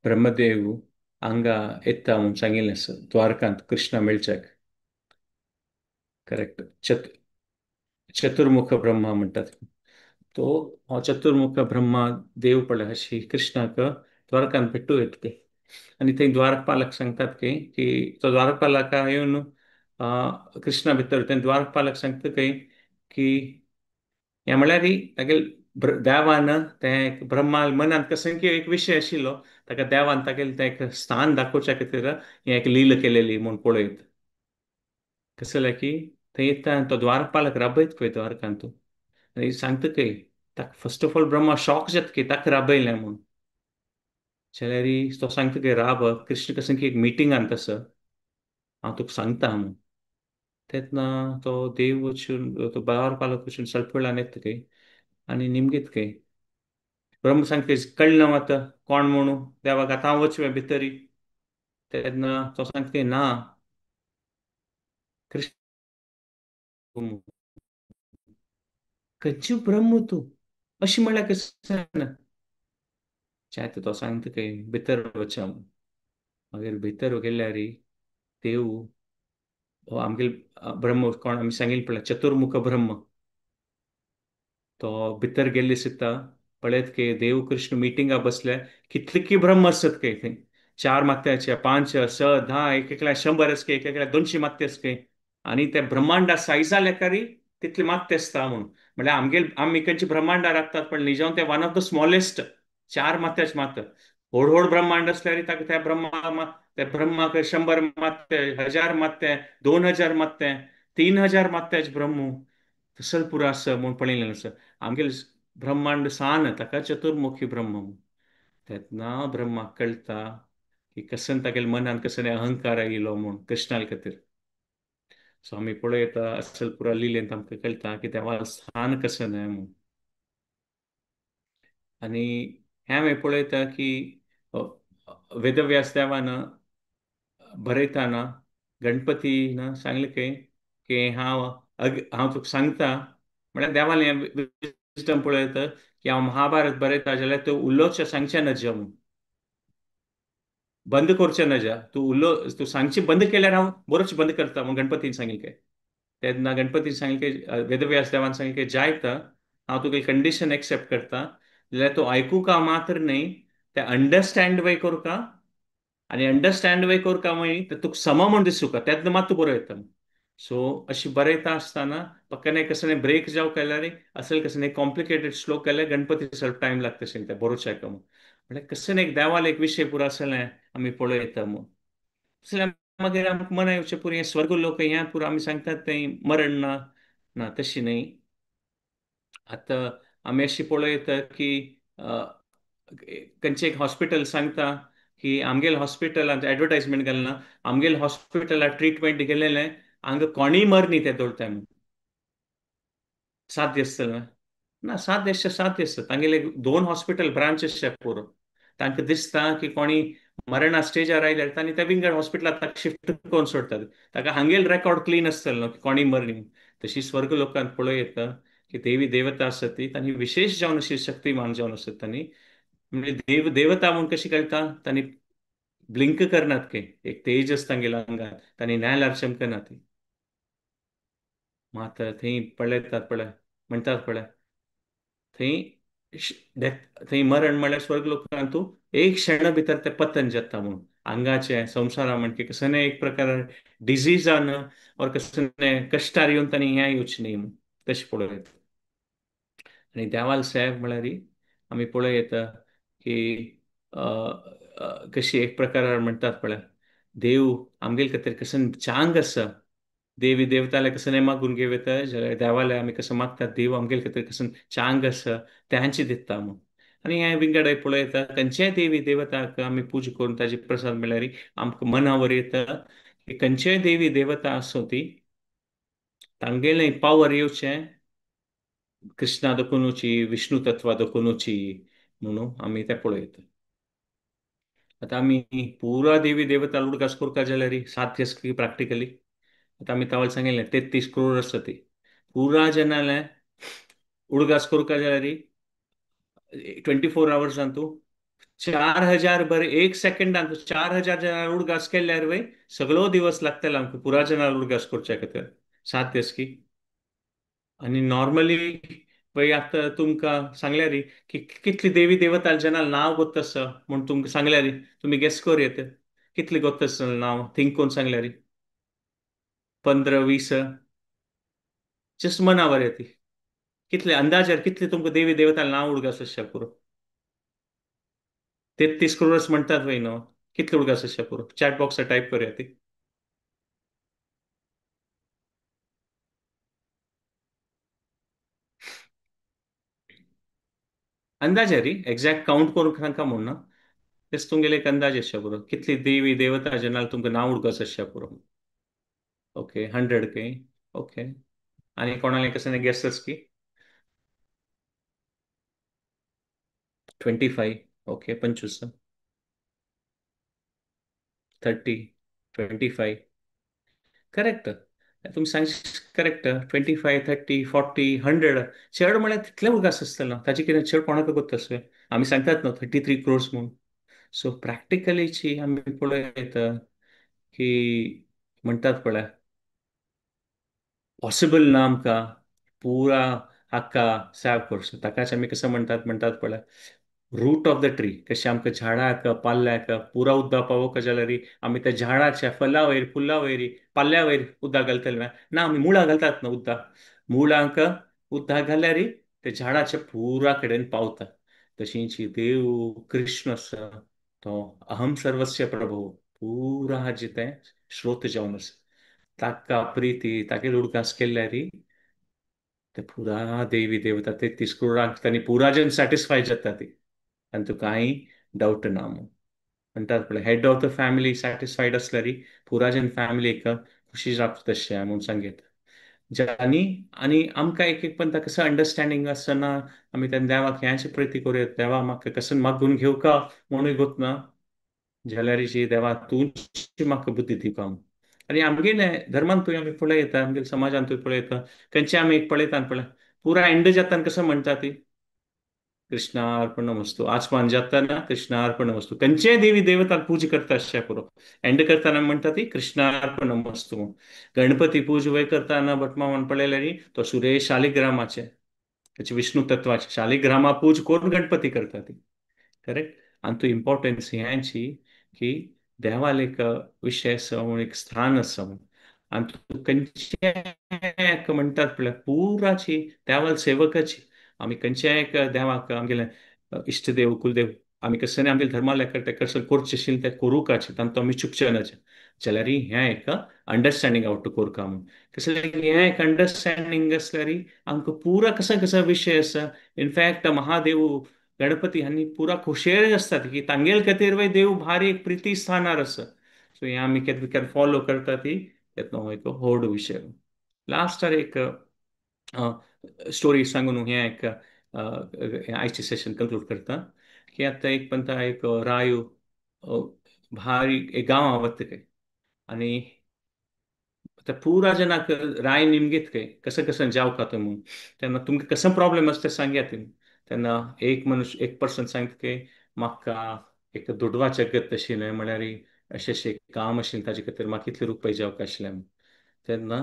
ब्रह्मदेव हांगा येता म्हूण सांगिल्लें आसा द्वारकांत कृष्णा मेळच्याक, करेक्ट, चतुर्मुख ब्रह्मा म्हणटात तो. हो चतुर्मुख ब्रह्मा देव पळय अशी कृष्णाक द्वारकांत भेटू येता ते. आनी थंय द्वारपालक सांगतात की की तो द्वारपालका येवन कृष्णा भितर थंय द्वारपालक सांगता खंय की हें म्हळ्यार तागेले देवान तें ब्रह्मा मनांत कसं की एक विशय आशिल्लो ताका देवान तागेलें तें एक स्थान दाखोवच्या खातीर हें एक लील केलेली म्हूण पळयत. कसं जालें की थंय येता तो द्वारपालक राबयत पळय द्वारकांत आनी सांगता खंय ताका first of all Brahma shock जाता की ताका राबयलें म्हूण. जाल्यार तो सांगता की राब कृष्ण कसं की एक मिटिंगान तसो हांव तुका सांगता म्हूण. तेन्ना तो देव वचून तो द्वारपालक वचून स्वल्प वेळान येता खंय आनी निमगीत खंय ब्रह्म सांगता कळना आतां कोण म्हणू देवाक आतां हांव वचूं भितरी. तेन्ना तो सांगता ना कृष्ण खंयची ब्रह्म तूं अशें म्हणल्यार कशें ना. जायते तो सांगता खंय भितर वचा म्हूण. मागीर भितर गेल्यार देव हो आमगेले ब्रह्म कोण आमी सांगिल्लें पळय चतुर्मुख ब्रह्म तो भितर गेल्ले सुद्दां पळयत की देव कृष्ण मिटिंगा बसले कितले की ब्रह्म आसत खंय थंय, चार मात्याचे 5 6 10 एक एकल्या 100 आसके, एक एकल्या 200 मात्य आसके आनी ते ब्रह्मांडा सायजा लेखारी तितले मात्य आसता म्हूण. म्हणल्यार आमगेले आमी खंयचे ब्रह्मांडा राखतात पण निजावन ते वन ऑफ the smallest चार मात्याचे मात्य. व्हड व्हड ब्रह्मांड आसल्यार ताका त्या ब्रह्मा त्या ब्रह्माक 100 मात्य, 1000 मात्य, 2000 मात्य, 3000 मात्याचे ब्रह्म तसल पुरो आसा म्हूण पळयलें आसा. आमगेले ब्रह्मांड सान ताका चतुर्मुखी ब्रह्म. तेन्ना ब्रह्माक कळटा की कसन तागेले मनान कसन अहंकार आयलो म्हूण कृष्णा खातीर. सो आमी पळयता असल पुरा लिलेंत आमकां कळटा की देवा स्थान कशें न्हय म्हूण. आनी हें आमी पळयता की वेदव्यास देवान बरयतना गणपतीन सांगलें की की हांव हांव तुका सांगता म्हळ्यार देवालें विजडम पळयता की हांव महाभारत बरयता जाल्यार तूं उलोवचें सांगचें नजा म्हूण, बंद करचें नजा, तूं उलो तूं सांगचें बंद केल्यार हांव बरोच बंद करता म्हूण गणपतीन सांगलें काय. तेन्ना गणपतीन सांगलें की वेदव्यास देवान सांगलें की जायता हांव तुगे कंडिशन एक्सेप्ट करता जाल्यार तूं आयकूका मात्र न्हय ते अंडरस्टँड वय करका आनी अंडरस्टँड वय करका मागीर ते तुका समा म्हूण दिसूका तेन्ना मात तूं बरयता. सो अशी बरयता आसतना पक्का कसले ब्रेक जावं केल्यार असेल कसले कॉम्प्लिकेटेड श्लोक केल्यार गणपती ಸ್ವಲ್ಪ टायम लागता अशें तें बरोवचें म्हूण. म्हळ्यार कसले एक देवाले एक विशय पुरो आसलें आमी पळयता म्हूण. मागीर आमकां मना येवचें पुरो हें स्वर्ग लोक हें पुरो आमी सांगतात तें मरण ना, ना तशी न्हय. आतां आमी अशी पळयता की खंयचें एक हॉस्पिटल सांगता की आमगेले हॉस्पिटलांत एडवर्टायजमेंट घालना, आमगेले हॉस्पिटलांत ट्रिटमेंट गेलेलें हांगा कोणीय मरनी ते दवरता म्हूण. साध्य आसतलें ना? साध्य साध्य आसता. तांगेले दोन हॉस्पिटल ब्रांच आसचे पुरो, तांकां दिसता की कोणी मरणा स्टेजार आयल्यार तांणी त्या विंगड हॉस्पिटलांत ताका शिफ्ट करून सोडटात, ताका हांगेल रेकॉर्ड क्लीन आसतलो न्हू की कोणी मरनी. तशी स्वर्ग लोकांत पळोवं येता की देवी देवता आसता ती तांणी विशेष जावन अशी शक्तिमान जावन आसता तांणी, म्हणजे देव देवता म्हूण कशी कळटा, तांणी ब्लिंक करनात की एक तेज आसता तांगेल्या आंगात, तांणी न्यायालयार चमकनात. मात थंय पळयतात पळय म्हणटात पळय थंय थंय मरण म्हळ्यार स्वर्ग लोकांत तूं एक क्षण भितर ते पतन जाता म्हूण. आंगाचें संवसारा म्हणके कसलें एक प्रकार डिजीजान और कसलें कश्टार येवन तांणी हें येवचें न्हय म्हूण तशें पळोवं येता. आनी देवाल सेव म्हळ्यार आमी पळोवं येता की कशी एक प्रकार म्हणटात पळय देव आमगेले खातीर कसलें चांग आसा, देवी देवताले कसलें मागून घेवं येता जाल्यार देवाले आमी कसो मागतात देव आमगेले खातीर कसलें चांग आसा तांची दिता म्हूण. आनी हें विंगड पळयता खंयच्याय देवी देवताक आमी पुजा करून ताजे प्रसाद मेळ्ळ्यार आमकां मनावर येता की खंयच्याय देवी देवता आसूं ती तांगेलें पावर येवचें कृष्णा दखुनूची विष्णू तत्वा दखुनूची म्हणून आमी तें पळयता. आतां आमी पुरा देवी देवता उडगास करता जाल्यार साध्य आसा की प्रॅक्टिकली. आतां आमी तावल सांगिल्लें 33 करोड आसा ती पुरा जनाले उडगास करता जाल्यार 24 आवर्सान तूं 4000 बर एक सेकंडान 4000 जणां उडगास केल्यार वय सगळो दिवस लागतलो आमकां पुरा जणां उडगास करच्या खातीर, साध्य आसा की. आनी नॉर्मली पळय आतां तुमकां सांगल्यार की कितली देवी देवता जनां नांव गोत्त आसा म्हूण तुमकां सांगल्यार तुमी गेस करूं येता कितली गोत्त आसा नांव थिंक करून सांगल्यार 15-20 जस्ट मनावर येता कितले अंदाजार कितले तुमकां देवी देवता नांव उडगास आसच्या पुरो. 33 करोड म्हणटात वय न्हू, कितले उडगास आसच्या पुरो. चॅट बॉक्सार टायप करूया ती. अंदाजे री एक्झॅक्ट काउंट करून तांकां म्हूण ना, तेच तुमगेले एक अंदाज आसच्या पुरो कितली देवी देवता जनाल तुमकां नांव उडगास आसच्या पुरो. Okay 100 K okay. आनी कोणाले कसले गेसस की 25 ओके 25 30 25 करेक्ट तुमी सांग करेक्ट 25 30 40 100 चड म्हळ्यार तितले उडगास आसतलो ना ताचे कितें चड कोणाक गोत्त आसलें आमी सांगतात न्हू 33 क्रोर्स म्हूण. सो प्रॅक्टिकलीची आमी पळयता की म्हणटात पळय पॉसिबल ना आमकां पुरा हाका सेव करचो, ताकाच आमी कसो म्हणटात म्हणटात पळय रूट ऑफ the tree कशें आमकां झाडाक पाल्याक पुरा उदक पावोवंक जाल्यार आमी त्या झाडाच्या फला वयर फुलां वयर पाल्या वयर उदक घालतले ना, आमी मुळां घालतात न्हू उदक, मुळांक उदक घाल्यार ते झाडाच्या पुरा कडेन पावता. तशीच देव कृष्ण आसा तो अहम सर्वस्य प्रभो पुरा हाजें तें स्रोत जावन आसा, ताका प्रिती तागेर उडगास केल्यार ते पुरा देवी देवता 33 करोडांक तांणी पुरा जन सॅटिस्फाय जाता ती आनी तुका कांय डावट ना म्हूण. म्हणटात पळय head of the family satisfied आसल्यार पुरा जन फॅमिलीक खुशी रावता तशें म्हूण सांगता. ज्यांनी आनी आमकां एक एक पण कसं अंडरस्टँडिंग आसना आमी तेन्ना देवाक ह्याची प्रिती करूया, देवा म्हाका कसं मागून घेवका म्हणून गोत ना जाल्यार जी देवा तुमची म्हाका बुद्धी दिवका. आनी आमगेले धर्मांतूय आमी पळयता, आमगेले समाजांतूय पळयता, खंयचे आमी एक पळयता पळय पुरा एंड जाता कसं म्हणटा ती कृष्णार्पणमस्तु, आसमान जाताना कृष्णार्पणमस्तु, खंयचेय देवी देवताक पूजा करता अशें पुरो एंड करताना म्हणटा ती कृष्णार्पणमस्तु. गणपती पूजा वय करताना भटमामान पळयल्यार तो सुरेश शालिग्रामाचे ताचे विष्णू तत्वाचे शालिग्रामा पूज करून गणपती करता ती, करेक्ट. आनी तूं इम्पॉर्टन्स ह्याची की देवाल एक विशय आसा म्हणून एक स्थान आसा म्हणून, आनी तूं खंयचे म्हणटात पळय पुराची देवाल सेवकाची आमी खंयच्याय एक देवाक आमगेले इश्टदेव कुलदेव आमी कसं आमगेले धर्माले ते कसं करचें आशिल्लें तें करूंकाचे तांतूं आमी चुकचे नाचे जाल्यार हें एक अंडरस्टँडींग आवट कोरका म्हणून. कसलें हें एक अंडरस्टँडींग आसल्यार आमकां पुरा कसो कसो विशय आसा. इनफॅक्ट महादेव गणपती हांणी पुरा खोशयेन आसतात की तांगेल खातीर वय देव भारी एक प्रिती स्थानार आसा. सो हें आमी केन्ना केन्ना फॉलो करता ती तेतलो एक व्हड विशय. लास्टार एक स्टोरी सांगून हें एक आयचें सेशन कंक्लूड करता की आतां एक पंता एक रायू भारी एक गांवां वता खंय आनी आतां पुरा जनाक राय निमगीत खंय कसं कसं जावका तें म्हणून, तेन्ना तुमकां कसो प्रॉब्लेम आसा तें सांगया तुमी. तेन्ना एक मनुष्य एक पर्सन सांगता की म्हाका एक दुडवाचें गत आशिल्लें म्हळ्यार अशें अशें काम आशिल्लें ताजे खातीर म्हाका इतले रुपये जावका आशिल्ले म्हणून. तेन्ना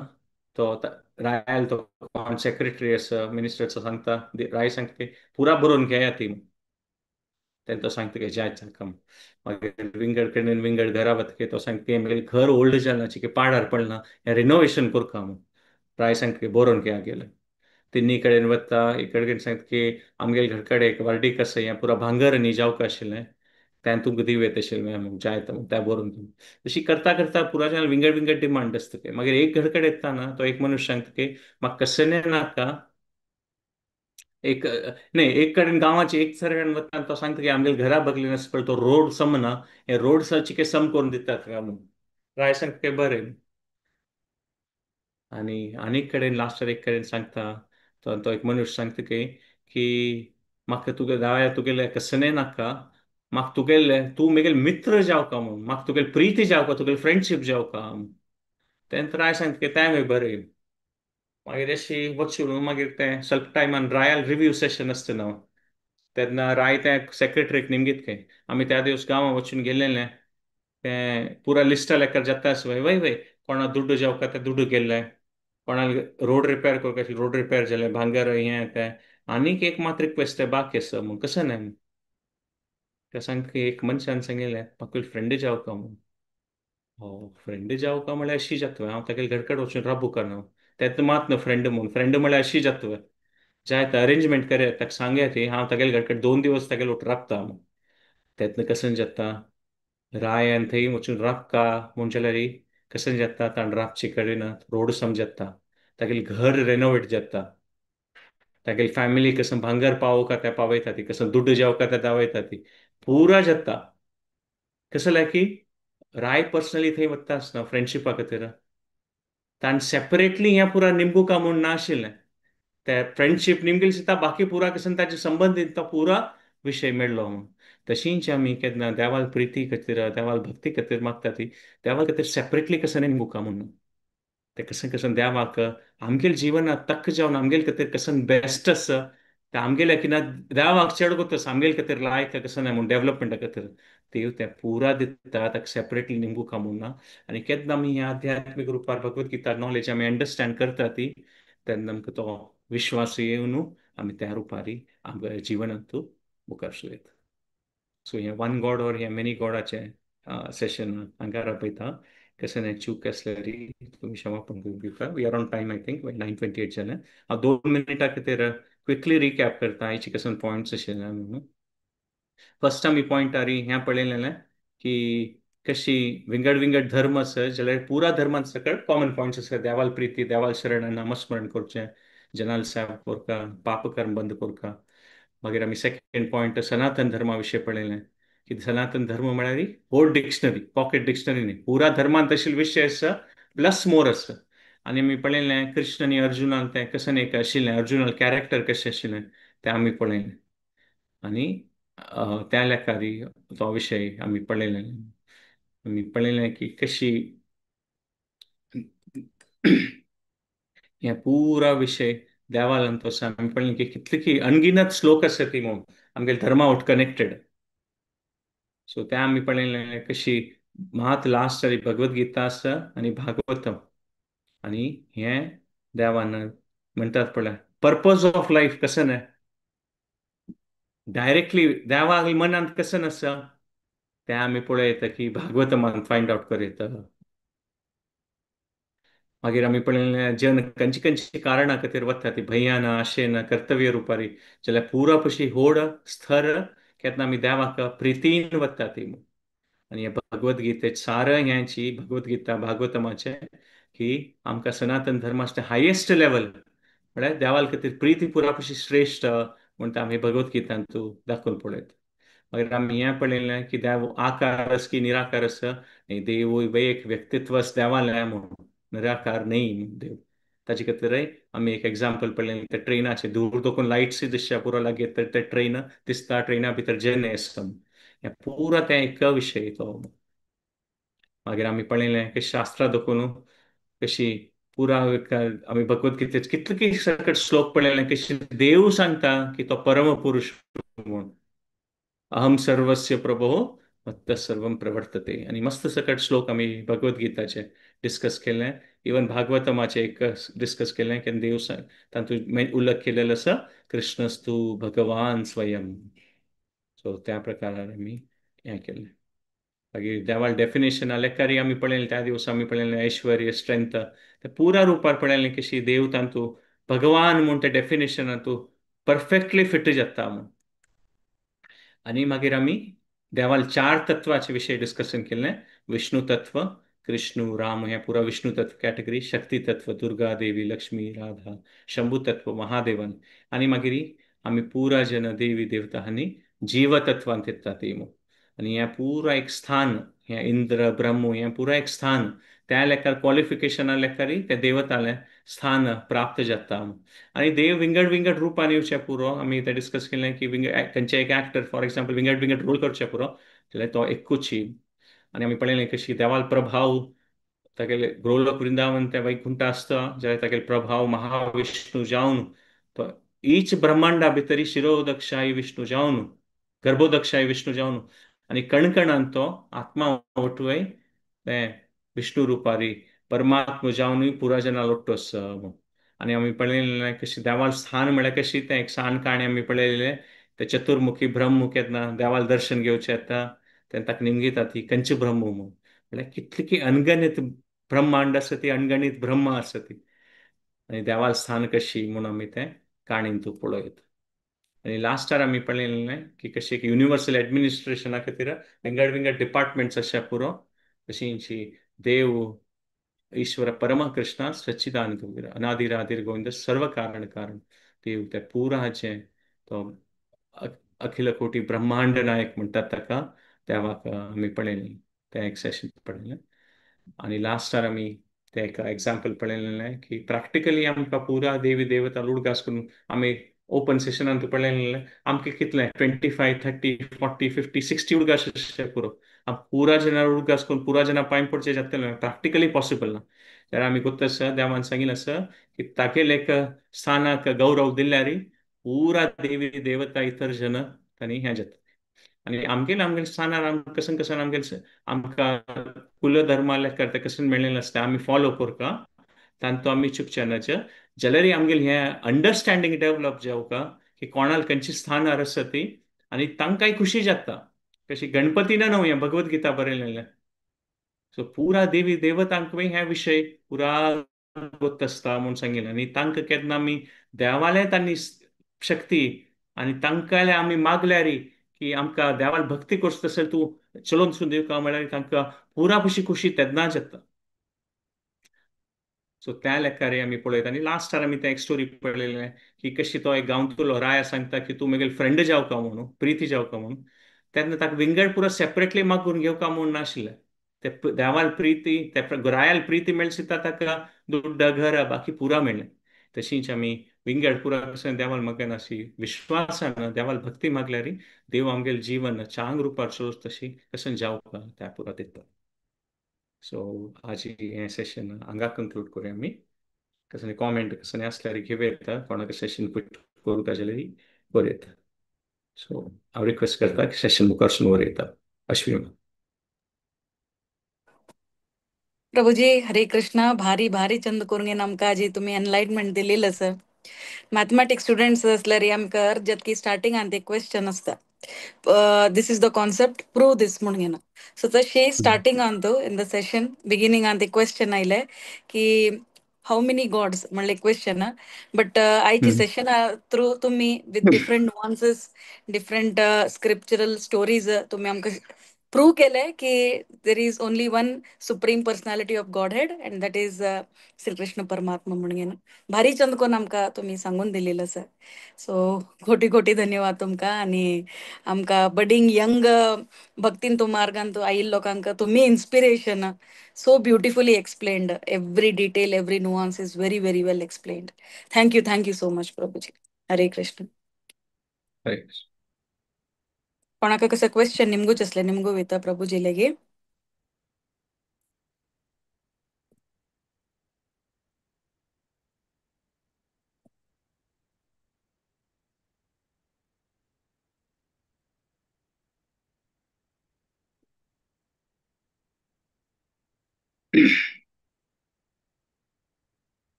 तो रायल तो कोण सेक्रेटरी आसा मिनिस्टरचो सांगता, राय सांगता की पुरा बरोवन घेया ती. तेन्ना तो सांगता की जायत जाका. मागीर विंगड कडेन विंगड घरा वतकीर तो सांगता की मागीर घर ओल्ड जालां की पाडार पडलां हें रिनोवेशन करका म्हणून. राय सांगता की बरोवन घेया गेलें. तिन्ही कडेन वता एक कडेन सांगता की आमगेले घर कडेन एक वार्डीक आसा हें पुरा भांगर न्ही जावका आशिल्लें तें तुमकां दिवं येता आशिल्लें म्हणून जायत तें बरोवन दिवं. तशी करता करता पुरा जाण विंगड विंगड डिमांड आसता की. मागीर एक घर कडेन येता ना तो एक मनुष्य सांगता की म्हाका कसलें नाका एक न्ही एक कडेन गांवाचे एक सर वता तो सांगता की आमगेले घरा बगलेन आसा पळय तो रोड समना हे रोड सरची की सम करून दितात काय म्हणून. राय सांगता की बरें. आनी आनीक कडेन लास्टार एक कडेन सांगता तो तो एक मनुष्य सांगता की की म्हाका तुगे दाव्या तुगेलें कसलें नाका म्हाका तुगेले तूं म्हगेले मित्र जावका म्हणून, म्हाका तुगेले प्रिती जावका, तुगेले फ्रेंडशीप जावका. तेन्ना राय सांगता की तें बरें. मागीर अशी वचून मागीर तें स्वल्प टायमान रायाल रिव्यू सेशन आसता न्हू तेन्ना राय त्या सेक्रेटरीक निमगीत खंय आमी त्या दिवस गांवां वचून गेल्लें तें पुरा लिस्टा लेकर जाता आसा वय वय वय कोणा दुड्डू जावका तें दुड्डू गेल्लें, कोणाक रोड रिपेर करपाक आशिल्लें रोड रिपेर जालें, भांगर हें तें. आनीक एक मात रिक्वेस्ट आहे बाकी आसा म्हणून कसं न्हय ते सांगता की एक मनशान सांगिल्लें म्हाका फ्रेंड जावका म्हणून. हो फ्रेंड जावका म्हळ्यार अशी जाता हांव तागेले घर कडेन वचून राबू का न्हू तें मात न्हू फ्रेंड म्हणून, फ्रेंड म्हळ्यार अशी जाता जायत अरेंजमेंट करया ताका सांगया ती हांव तागेले घर कडेन 2 दिवस तागेले वट राबता म्हणून. तेन्ना कसं जाता रायान थंय वचून राबका म्हूण जाल्यार कसं जाता ताण राबचे कडेन रोड समजता तागेले घर रेनोवेट जाता, तागेली फॅमिली कसं भांगर पावोवका तें पावयता ती, कसं दुड्डू जावका तें दावयता ती पुरा जाता. कसं जालें की राय पर्सनली थंय वता आसना फ्रेंडशिपा खातीर ताण सेपरेटली हें पुरा निमगुका म्हूण नाशिल्लें ते फ्रेंडशीप निमगेली सुद्दां बाकी पुरा कसं ताचे संबंदीत तो पुरा विशय मेळ्ळो म्हणून. तशींच आमी केन्ना देवाल प्रिती खातीर देवाल भक्ती खातीर मागता ती देवा खातीर सेपरेटली कसं निमगुका म्हणून ते कसं कसं देवाक आमगेले जिवनात तक्क जावन आमगेले खातीर कसं बेस्ट आसा ते आमगेले किना देवाक चड गोत आसा आमगेले खातीर लायक कसं ना म्हूण डेवलपमेंटा खातीर ते तें पुरा दिता ताका सेपरेटली निमगुका म्हूण ना. आनी केन्ना आमी ह्या आध्यात्मीक रुपार भगवत गीता नॉलेज आमी अंडरस्टँड करता ती तेन्ना आमकां तो विश्वास येवन आमी त्या रुपारी आमच्या जिवनांत मुखार सुरू. सो हें वन गॉड और हें मेनी गॉडाचें सेशन हांगा राबयता. कसं नाही चूक आसल्यार तुमी क्षमापण करून दिवका. We are on time I think 9:28 जालें. हांव 2 मिनटां खातीर क्विकली रिकॅप करता आयचे कसं पॉयंट्स आशिल्ले म्हणून. फर्स्ट आमी पॉयंट आरी हें पळयलें की कशी विंगड विंगड धर्म आसा जाल्यार पुरा धर्मान सकट कॉमन पॉयंट्स आसा, देवाल प्रिती देवाल शरण नामस्मरण करचें, जनाल सेवा करका, पापकर्म बंद करका. मागीर आमी सेकंड पॉयंट सनातन धर्मा विशय पळयलें की सनातन धर्म म्हळ्यार होल डिक्शनरी, पॉकेट डिक्शनरी न्ही, पुरा धर्मान तशे विशय आसा प्लस मोर आसा. आनी आमी पळयलें कृष्ण आनी अर्जुनाक तें कशें एक आशिल्लें, अर्जुनाल कॅरेक्टर कशें आशिल्लें तें आमी पळयलें. आनी त्या लेखारी तो विशय आमी पळयलें. आमी पळयलें की कशी हे पुरा विशय देवालान तो आसा. आमी पळयलें की कितले की अनगिनत श्लोक आसा ती म्हणून आमगेले धर्मा आवट कनेक्टेड. सो ते आमी पळयलें कशी मात लास्ट जाली भगवद्गीता आसा आनी भागवतम. आनी हे देवान म्हणटात पळय पर्पज ऑफ लायफ कशें न्हय डायरेक्टली देवाक मनांत कशें आसा तें आमी पळयता की भागवतमान फायंड आवट करता. मागीर आमी पळयलें जन खंयची खंयची कारणां खातीर वता ती भंयान आशेन कर्तव्य रुपारी जाल्यार पुरा पशी होड स्थर केन्ना आमी देवाक प्रितीन वता ती. आनी हे भगवद्गीतेत सारं ह्याची भगवद्गीता भागवतमाचें की आमकां सनातन धर्माचें हायेस्ट लेवल म्हळ्यार देवाल खातीर प्रिती पुरा पशी श्रेश्ठ म्हणटा आमी भगवद्गीतांत तूं दाखोवन पळयता. मागीर आमी हें पळयलें की देव आकार आस की निराकार आसा, देव एक व्यक्तित्व आसा देवालें म्हणून, निराकार न्ही देव. ताचे खातीरय आमी एक एग्जाम्पल पळयलें त्या ट्रेनाचें दूर दोकून लायट्स दिसच्या पुरो लागीं तर ते ट्रेन दिसता, ट्रेना भितर जन आसता, हें पुरा तें एक विशय तो. मागीर आमी पळयलें की शास्त्रां दोकून कशी पुरा आमी भगवद्गीतेच कितले की सकट श्लोक पळयलें कशी देव सांगता की तो परम पुरुष म्हूण, अहम सर्वस्य प्रभो मत्तः सर्वं प्रवर्तते. आनी मस्त सकट श्लोक आमी भगवद्गीताचे डिस्कस केलें, इवन भागवतमाचे एक डिस्कस केलें की देव तातूंत उल्लेख केलेलो आसा कृष्णस्तु भगवान स्वयं. सो त्या प्रकारान आमी हें केलें. मागीर देवाल डेफिनेशन लेखारी आमी पळयलें त्या दिवसा आमी पळयलें ऐश्वर्य स्ट्रेंथ ते पुरा रुपार पळयलें कशी देव तांतू भगवान म्हूण ते डेफिनेशनातू परफेक्टली फिट जाता म्हूण. आनी मागीर आमी देवाल चार तत्वाचे विशय डिस्कशन केलें, विष्णु तत्व कृष्ण राम हे पुरा विष्णु तत्व कॅटेगरी, शक्ती तत्व दुर्गा देवी लक्ष्मी राधा, शंभू तत्व महादेवन. आनी मागीर आमी पुरा जन देवी देवता हांणी जीव तत्वांत येता ती. आनी हें पुरा एक स्थान, हें इंद्र ब्रह्म हें पुरा एक स्थान त्या लेखार क्वॉलिफिकेशना लेखारी त्या देवतालें स्थान प्राप्त जाता. आनी देव विंगड विंगड रुपान येवचें पुरो. आमी ते डिस्कस केलें की विंगड खंयचे एक एक्टर फॉर एग्जाम्पल विंगड विंगड रोल करचें पुरो जाल्यार तो एकूच. आनी आमी पळयलें कशी देवाल प्रभाव तागेले गोलोक वृंदावन त्या वैकुंठ आसता जाल्यार तागेले प्रभाव महाविष्णू जावन तो ईच ब्रह्मांडा भितरी शिरोदक्षाई विष्णू जावन गर्भोदक्षाई विष्णू जावन आनी कणकणान तो आत्मा ओटवय तें विष्णू रुपारी परमात्मा जावनूय पुरा जना लोट्टो आसा. आनी आमी पळयलें कशी देवाल स्थान म्हळ्यार कशी तें एक सान काणी आमी पळयलें ते चतुर्मुखी ब्रह्म केन्ना देवाल दर्शन घेवचें येता तेन्ना ताका निमगिता ती कंच ब्रह्म म्हूण, म्हळ्यार कितली की अनगणित ब्रह्मांड आसा ती अनगणित ब्रह्म आसा ती. आनी देवाल स्थान कशी म्हूण आमी तें काणीन तूं पळयता. आनी लास्टार आमी पळयलें की कशी एक युनिवर्सल एडमिनिस्ट्रेशना खातीर विंगड विंगड डिपार्टमेंट्स आसा पुरो, कशी देव ईश्वर परम कृष्ण सच्चिदानंद अनादिरादिर गोविंद सर्व कारण कारण देव ते पुराचें तो अखिल कोटी ब्रह्मांड नायक म्हणटात ताका देवाक आमी पळयलें तें एक सेशन पळयलें. आनी लास्टार आमी तें एक एग्जाम्पल पळयलें की प्रॅक्टिकली आमकां पुरा देवी देवता उडगास करून आमी ओपन सेशनान पळयलें आमकां कितलें 25 30 40 50 60 उडगास आसचे पुरो. पुरा जना उडगास करून पुरा जना पांय पडचे जातलें प्रॅक्टिकली पॉसिबल ना. जाल्यार आमी गोत्त आसा देवान सांगिल्लें आसा की तागेले एक स्थानाक गौरव दिल्यार पुरा देवी देवता इतर जन तांणी हें जाता. आनी आमगेले आमगेले स्थानार आमकां कशें कशें आमगेले आमकां कुलधर्मा लेखार तें कशें मेळिल्लें आसता आमी फॉलो करता तांतू आमी चुकचे नाचे जाल्यार आमगेलें हें अंडरस्टँडींग डेवलप जावका की कोणाक खंयची स्थानार आसा ती आनी तांकांय खुशी जाता. कशी गणपतीन न्हू हें भगवद्गीता बरयलेलें. सो पुरा देवी देवतांक हें विशय पुरा गोत्त आसता म्हूण सांगिल्लें. आनी तांकां केन्ना आमी देवालें तांणी शक्ती आनी तांकां आमी मागल्यार की आमकां देवाल भक्ती करता तशें तूं चलोवन सून दिवका म्हळ्यार तांकां पुरा पशी खुशी तेन्नाच येता. सो त्या लेखार आमी पळयता. आनी लास्टार आमी तें एक स्टोरी पळयलें की कशी तो एक गांवतलो राया सांगता की तूं म्हगेलो फ्रेंड जावका म्हणून प्रिती जावका म्हणून, तेन्ना ताका विंगड पुरा सेपरेटली मागून घेवका म्हूण नाशिल्लें. ते देवाल प्रिती ते रायाल प्रिती मेळशिता ताका दुड्डा घरा बाकी पुरा मेळ्ळें. तशीच आमी विंगड पुरा कशें देवाल मगन अशी विश्वासान देवाल भक्ती मागल्यारी देव आमगेले जीवन चांग रुपार चलोच तशी कशें जावपा त्या पुरा दिता. सो आजी हें सेशन हांगा कंक्लूड करूया आमी. कसले कॉमेंट कसले आसल्यार घेवं येता, कोणाक सेशन पुट करूं जाल्यार करूं येता. सो हांव रिक्वेस्ट करता की सेशन मुखार वरयता. अश्विनी. प्रभुजी हरे कृष्णा. भारी भारी चंद करून आमकां जी तुम्ही एनलाइटमेंट दिलेलं सर. मॅथमॅटिक्स स्टुडंट्स असल्यार आमकां अर्जत की स्टार्टिंगान ते क्वेश्चन आसता, this is the concept prove this म्हणून घेना. सो तशी स्टार्टिंग तू इन the session beginning ते क्वेश्चन आयले की how many God's म्हणले क्वेश्चन. बट आयची सेशन थ्रू तुम्ही with different nuances different scriptural stories तुम्ही आमकां प्रूव्ह केले की there is only one supreme personality of Godhead and that is Shri Krishna परमात्मा म्हणून भारी चंद कोण आमकां तुमी सांगून दिलेलं सर. सो कोटी कोटी धन्यवाद तुमकां. आनी आमकां बडींग यंग भक्तीन तूं मार्गान तूं आयिल्ले लोकांक तुमी inspiration. So beautifully explained, every detail every nuance is very very well explained. Thank you, thank you so much Prabhuji. Hare Krishna. Hare Krishna. कोणाक कसं क्वेश्चन निमगूच असले निमगू वयता प्रभुजी लगे.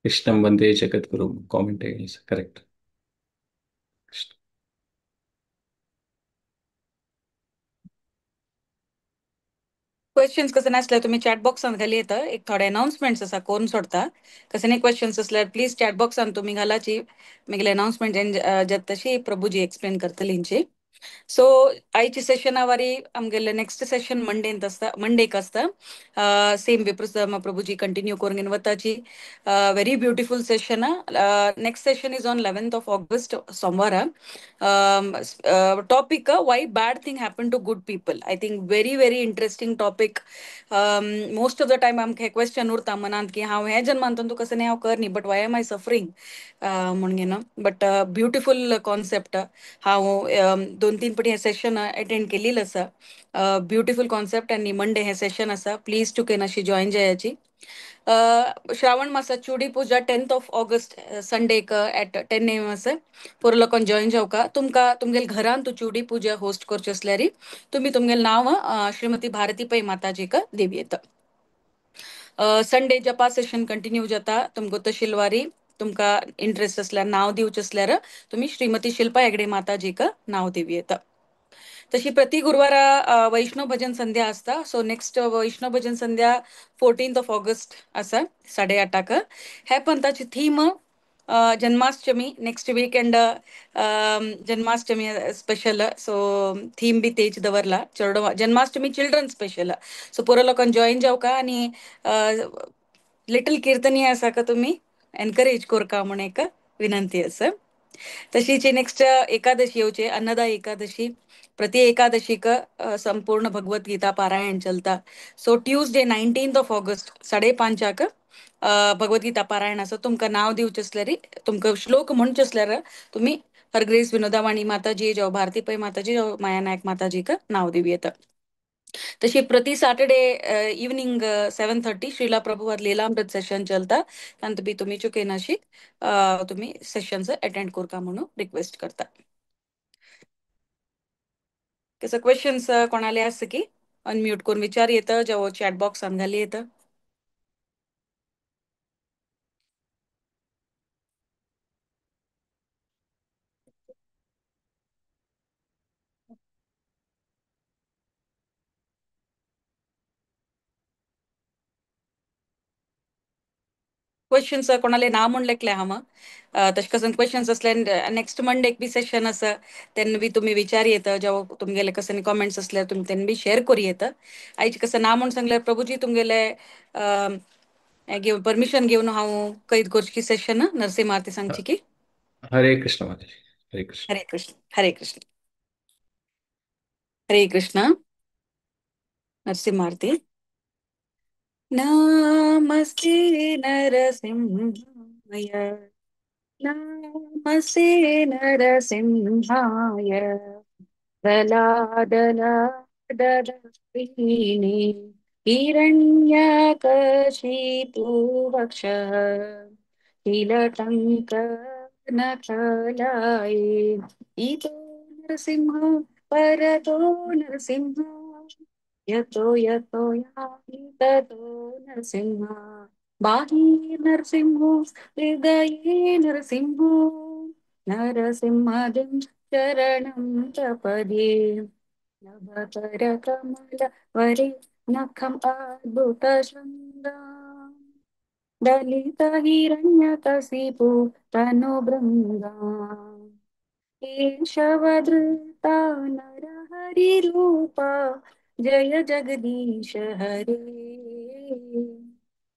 कृष्णम वंदे जगद्गुरु कॉमेंट करेक्ट. क्वेश्चन्स कसं नासल्यार तुम्ही चॅट बॉक्सान घाली येता. एक थोडे अनाउन्समेंट्स आसा कोण सोडता. कसं नाही क्वेश्चन्स असल्यार प्लीज चॅट बॉक्सान तुम्ही घालाची, मागीर अनाउन्समेंट जाता तशी प्रभुजी एक्सप्लेन करतली. सो आयची सेशना वारी आमगेले नेक्स्ट सेशन मंडेंत आसता, मंडेक आसता. सेम विप्रसधर्म प्रभुजी कंटिन्यू करून वताची. Very beautiful session. Next session is on 11th of August सोमवारा. Topic why bad thing happen to good people. I think very very interesting topic. Most of the time आमकां हे question उरता मनांत की हांव हे जन्मान तूं कसं न्ही हांव कर न्ही, but why am I suffering म्हणून घेना. But beautiful concept. हांव 2-3 पटी हें सेशन अटेंड केलेलं आसा. ब्युटिफूल कॉन्सेप्ट आनी मंडे हें सेशन आसा. प्लीज तुका अशी जॉयन जायाची. श्रावण मासात Chudi Puja 10th of August संडेक एट 10 AM आसा. पोर लोकांक जॉयन जावका. तुमकां तुमगेले घरान तूं चुडी पूजा होस्ट करची आसल्यार तुमी तुमगेलें नांव श्रीमती भारती पै माताजीक दिवं येता. संडे जपा सेशन कंटिन्यू जाता. तुमकां तहसीलवारी तुमकां इंट्रस्ट आसल्यार नांव दिवचें आसल्यार तुमी श्रीमती शिल्पा हेगडे माताजीक नांव दिवं येता. तशी प्रति गुरुवारा वैष्णव भजन संध्या आसता. सो नेक्स्ट वैष्णव भजन संध्या 14th of August आसा 8:30. ह्या पंथाची theme Janmashtami. Next weekend Janmashtami special. So theme B तेच दवरला, चेडवा जन्माष्टमी चिल्ड्रन स्पेशल. सो पुरो लोकांक जॉयन जावका आनी लिटल कीर्तनी आसा का तुमी एनकरेज करका म्हूण एक विनंती आसा. तशीच नेक्स्ट एकादशी येवचे अन्नदा एकादशी. प्रति एकादशीक संपूर्ण भगवद्गीता पारायण चलता. So Tuesday 19th of August 5:30 Bhagavad Gita पारायण आसा. तुमकां नांव दिवचें आसल्यार तुमकां श्लोक म्हणचे आसल्यार तुमी हरग्रेस विनोदावाणी माताजी जावं भारती पै माताजी जावं माया नायक माताजीक नांव दिवं येता. तशी प्रति सॅटर्डे इव्हनिंग 7:30 श्रीला प्रभुपाद लीलामृत सेशन चलता. तातूंत बी तुमी चुकयनाशी तुमी सेशन्स अटेंड करका म्हणून रिक्वेस्ट करता. कसं क्वेश्चन्स कोणाले आसा की अनम्यूट करून विचार येता जावं चॅट बॉक्सान घाली येता. क्वेश्चन्स कोणाले ना म्हूण लेखले हांव. तशें कसन क्वेश्चन्स आसले नेक्स्ट मंडेक बी सेशन आसा तेन्ना बी तुमी विचार येता जावं तुमगेले कसले कॉमेंट्स आसल्यार तुमी तेन्ना बी शेअर करूं येता. आयचे कसं ना म्हूण सांगल्यार प्रभुजी तुमगेले घेवन परमिशन घेवन हांव कैद करची सेशन नरसिंह आरती सांगची की. हरे कृष्ण माताजी. हरे कृष्ण. हरे कृष्ण. हरे कृष्ण. हरे कृष्ण. नरसिंह आरती. नमस्ते नरसिंहाय, नमस्ते नरसिंहाय, दलादलादलादिने, हिरण्यकशिपुवक्षः, तिलटङ्कनखलाये. इतो नरसिंह, परतो नरसिंह, यतो यतो यामि ततो नरसिंह, बाहिर नरसिंहो, हृदये नरसिंहो, नरसिंहदिं शरणं प्रपदे. नवकरकमलवरे, नखम् अद्भुतशृङ्गा, दलितहिरण्यकशिपु तनुभृङ्गा, केशवधृता नरहरिरूपा, जय जगदीश हरे,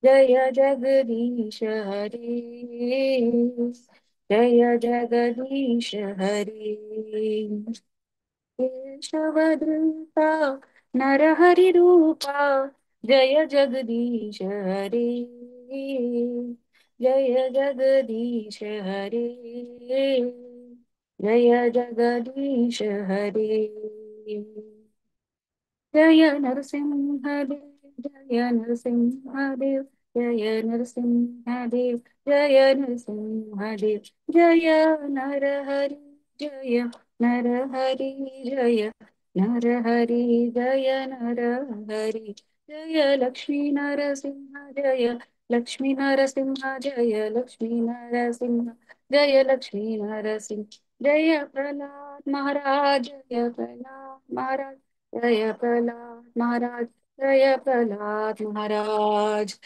जय जगदीश हरे, जय जगदीश हरे. केशवधृता नरहरिरूपा, जय जगदीश हरे, जय जगदीश हरे, जय जगदीश हरे. जय नरसिंह देव, जय नरसिंह देव, जय नरसिंह देव, जय नरसिंह देव, जय नरहरि, जय नरहरि, जय नरहरि, जय नरहरि, जय लक्ष्मी नरसिंह, जय लक्ष्मी नरसिंह, जय लक्ष्मी नरसिंह, जय लक्ष्मी नरसिंह, जय प्रहलाद महाराज, जय प्रहलाद महाराज, जय प्रहलाद महाराज, जय प्रहलाद महाराज.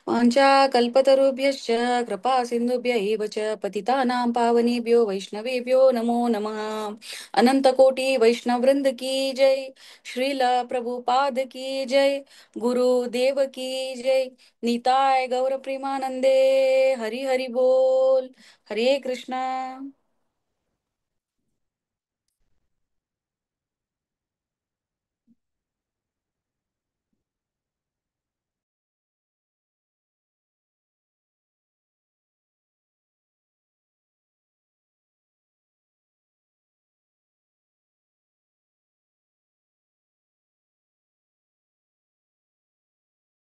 वाञ्छाकल्पतरुभ्यश्च कृपा सिन्धुभ्य एव च, पतितानां पावनेभ्यो वैष्णवेभ्यो नमो नमः. अनंतकोटि वैष्णववृंद की जय, श्रील प्रभुपाद की जय, गुरुदेव की जय. निताय गौर प्रेमानंदे, हरि हरि बोल. हरे कृष्णा.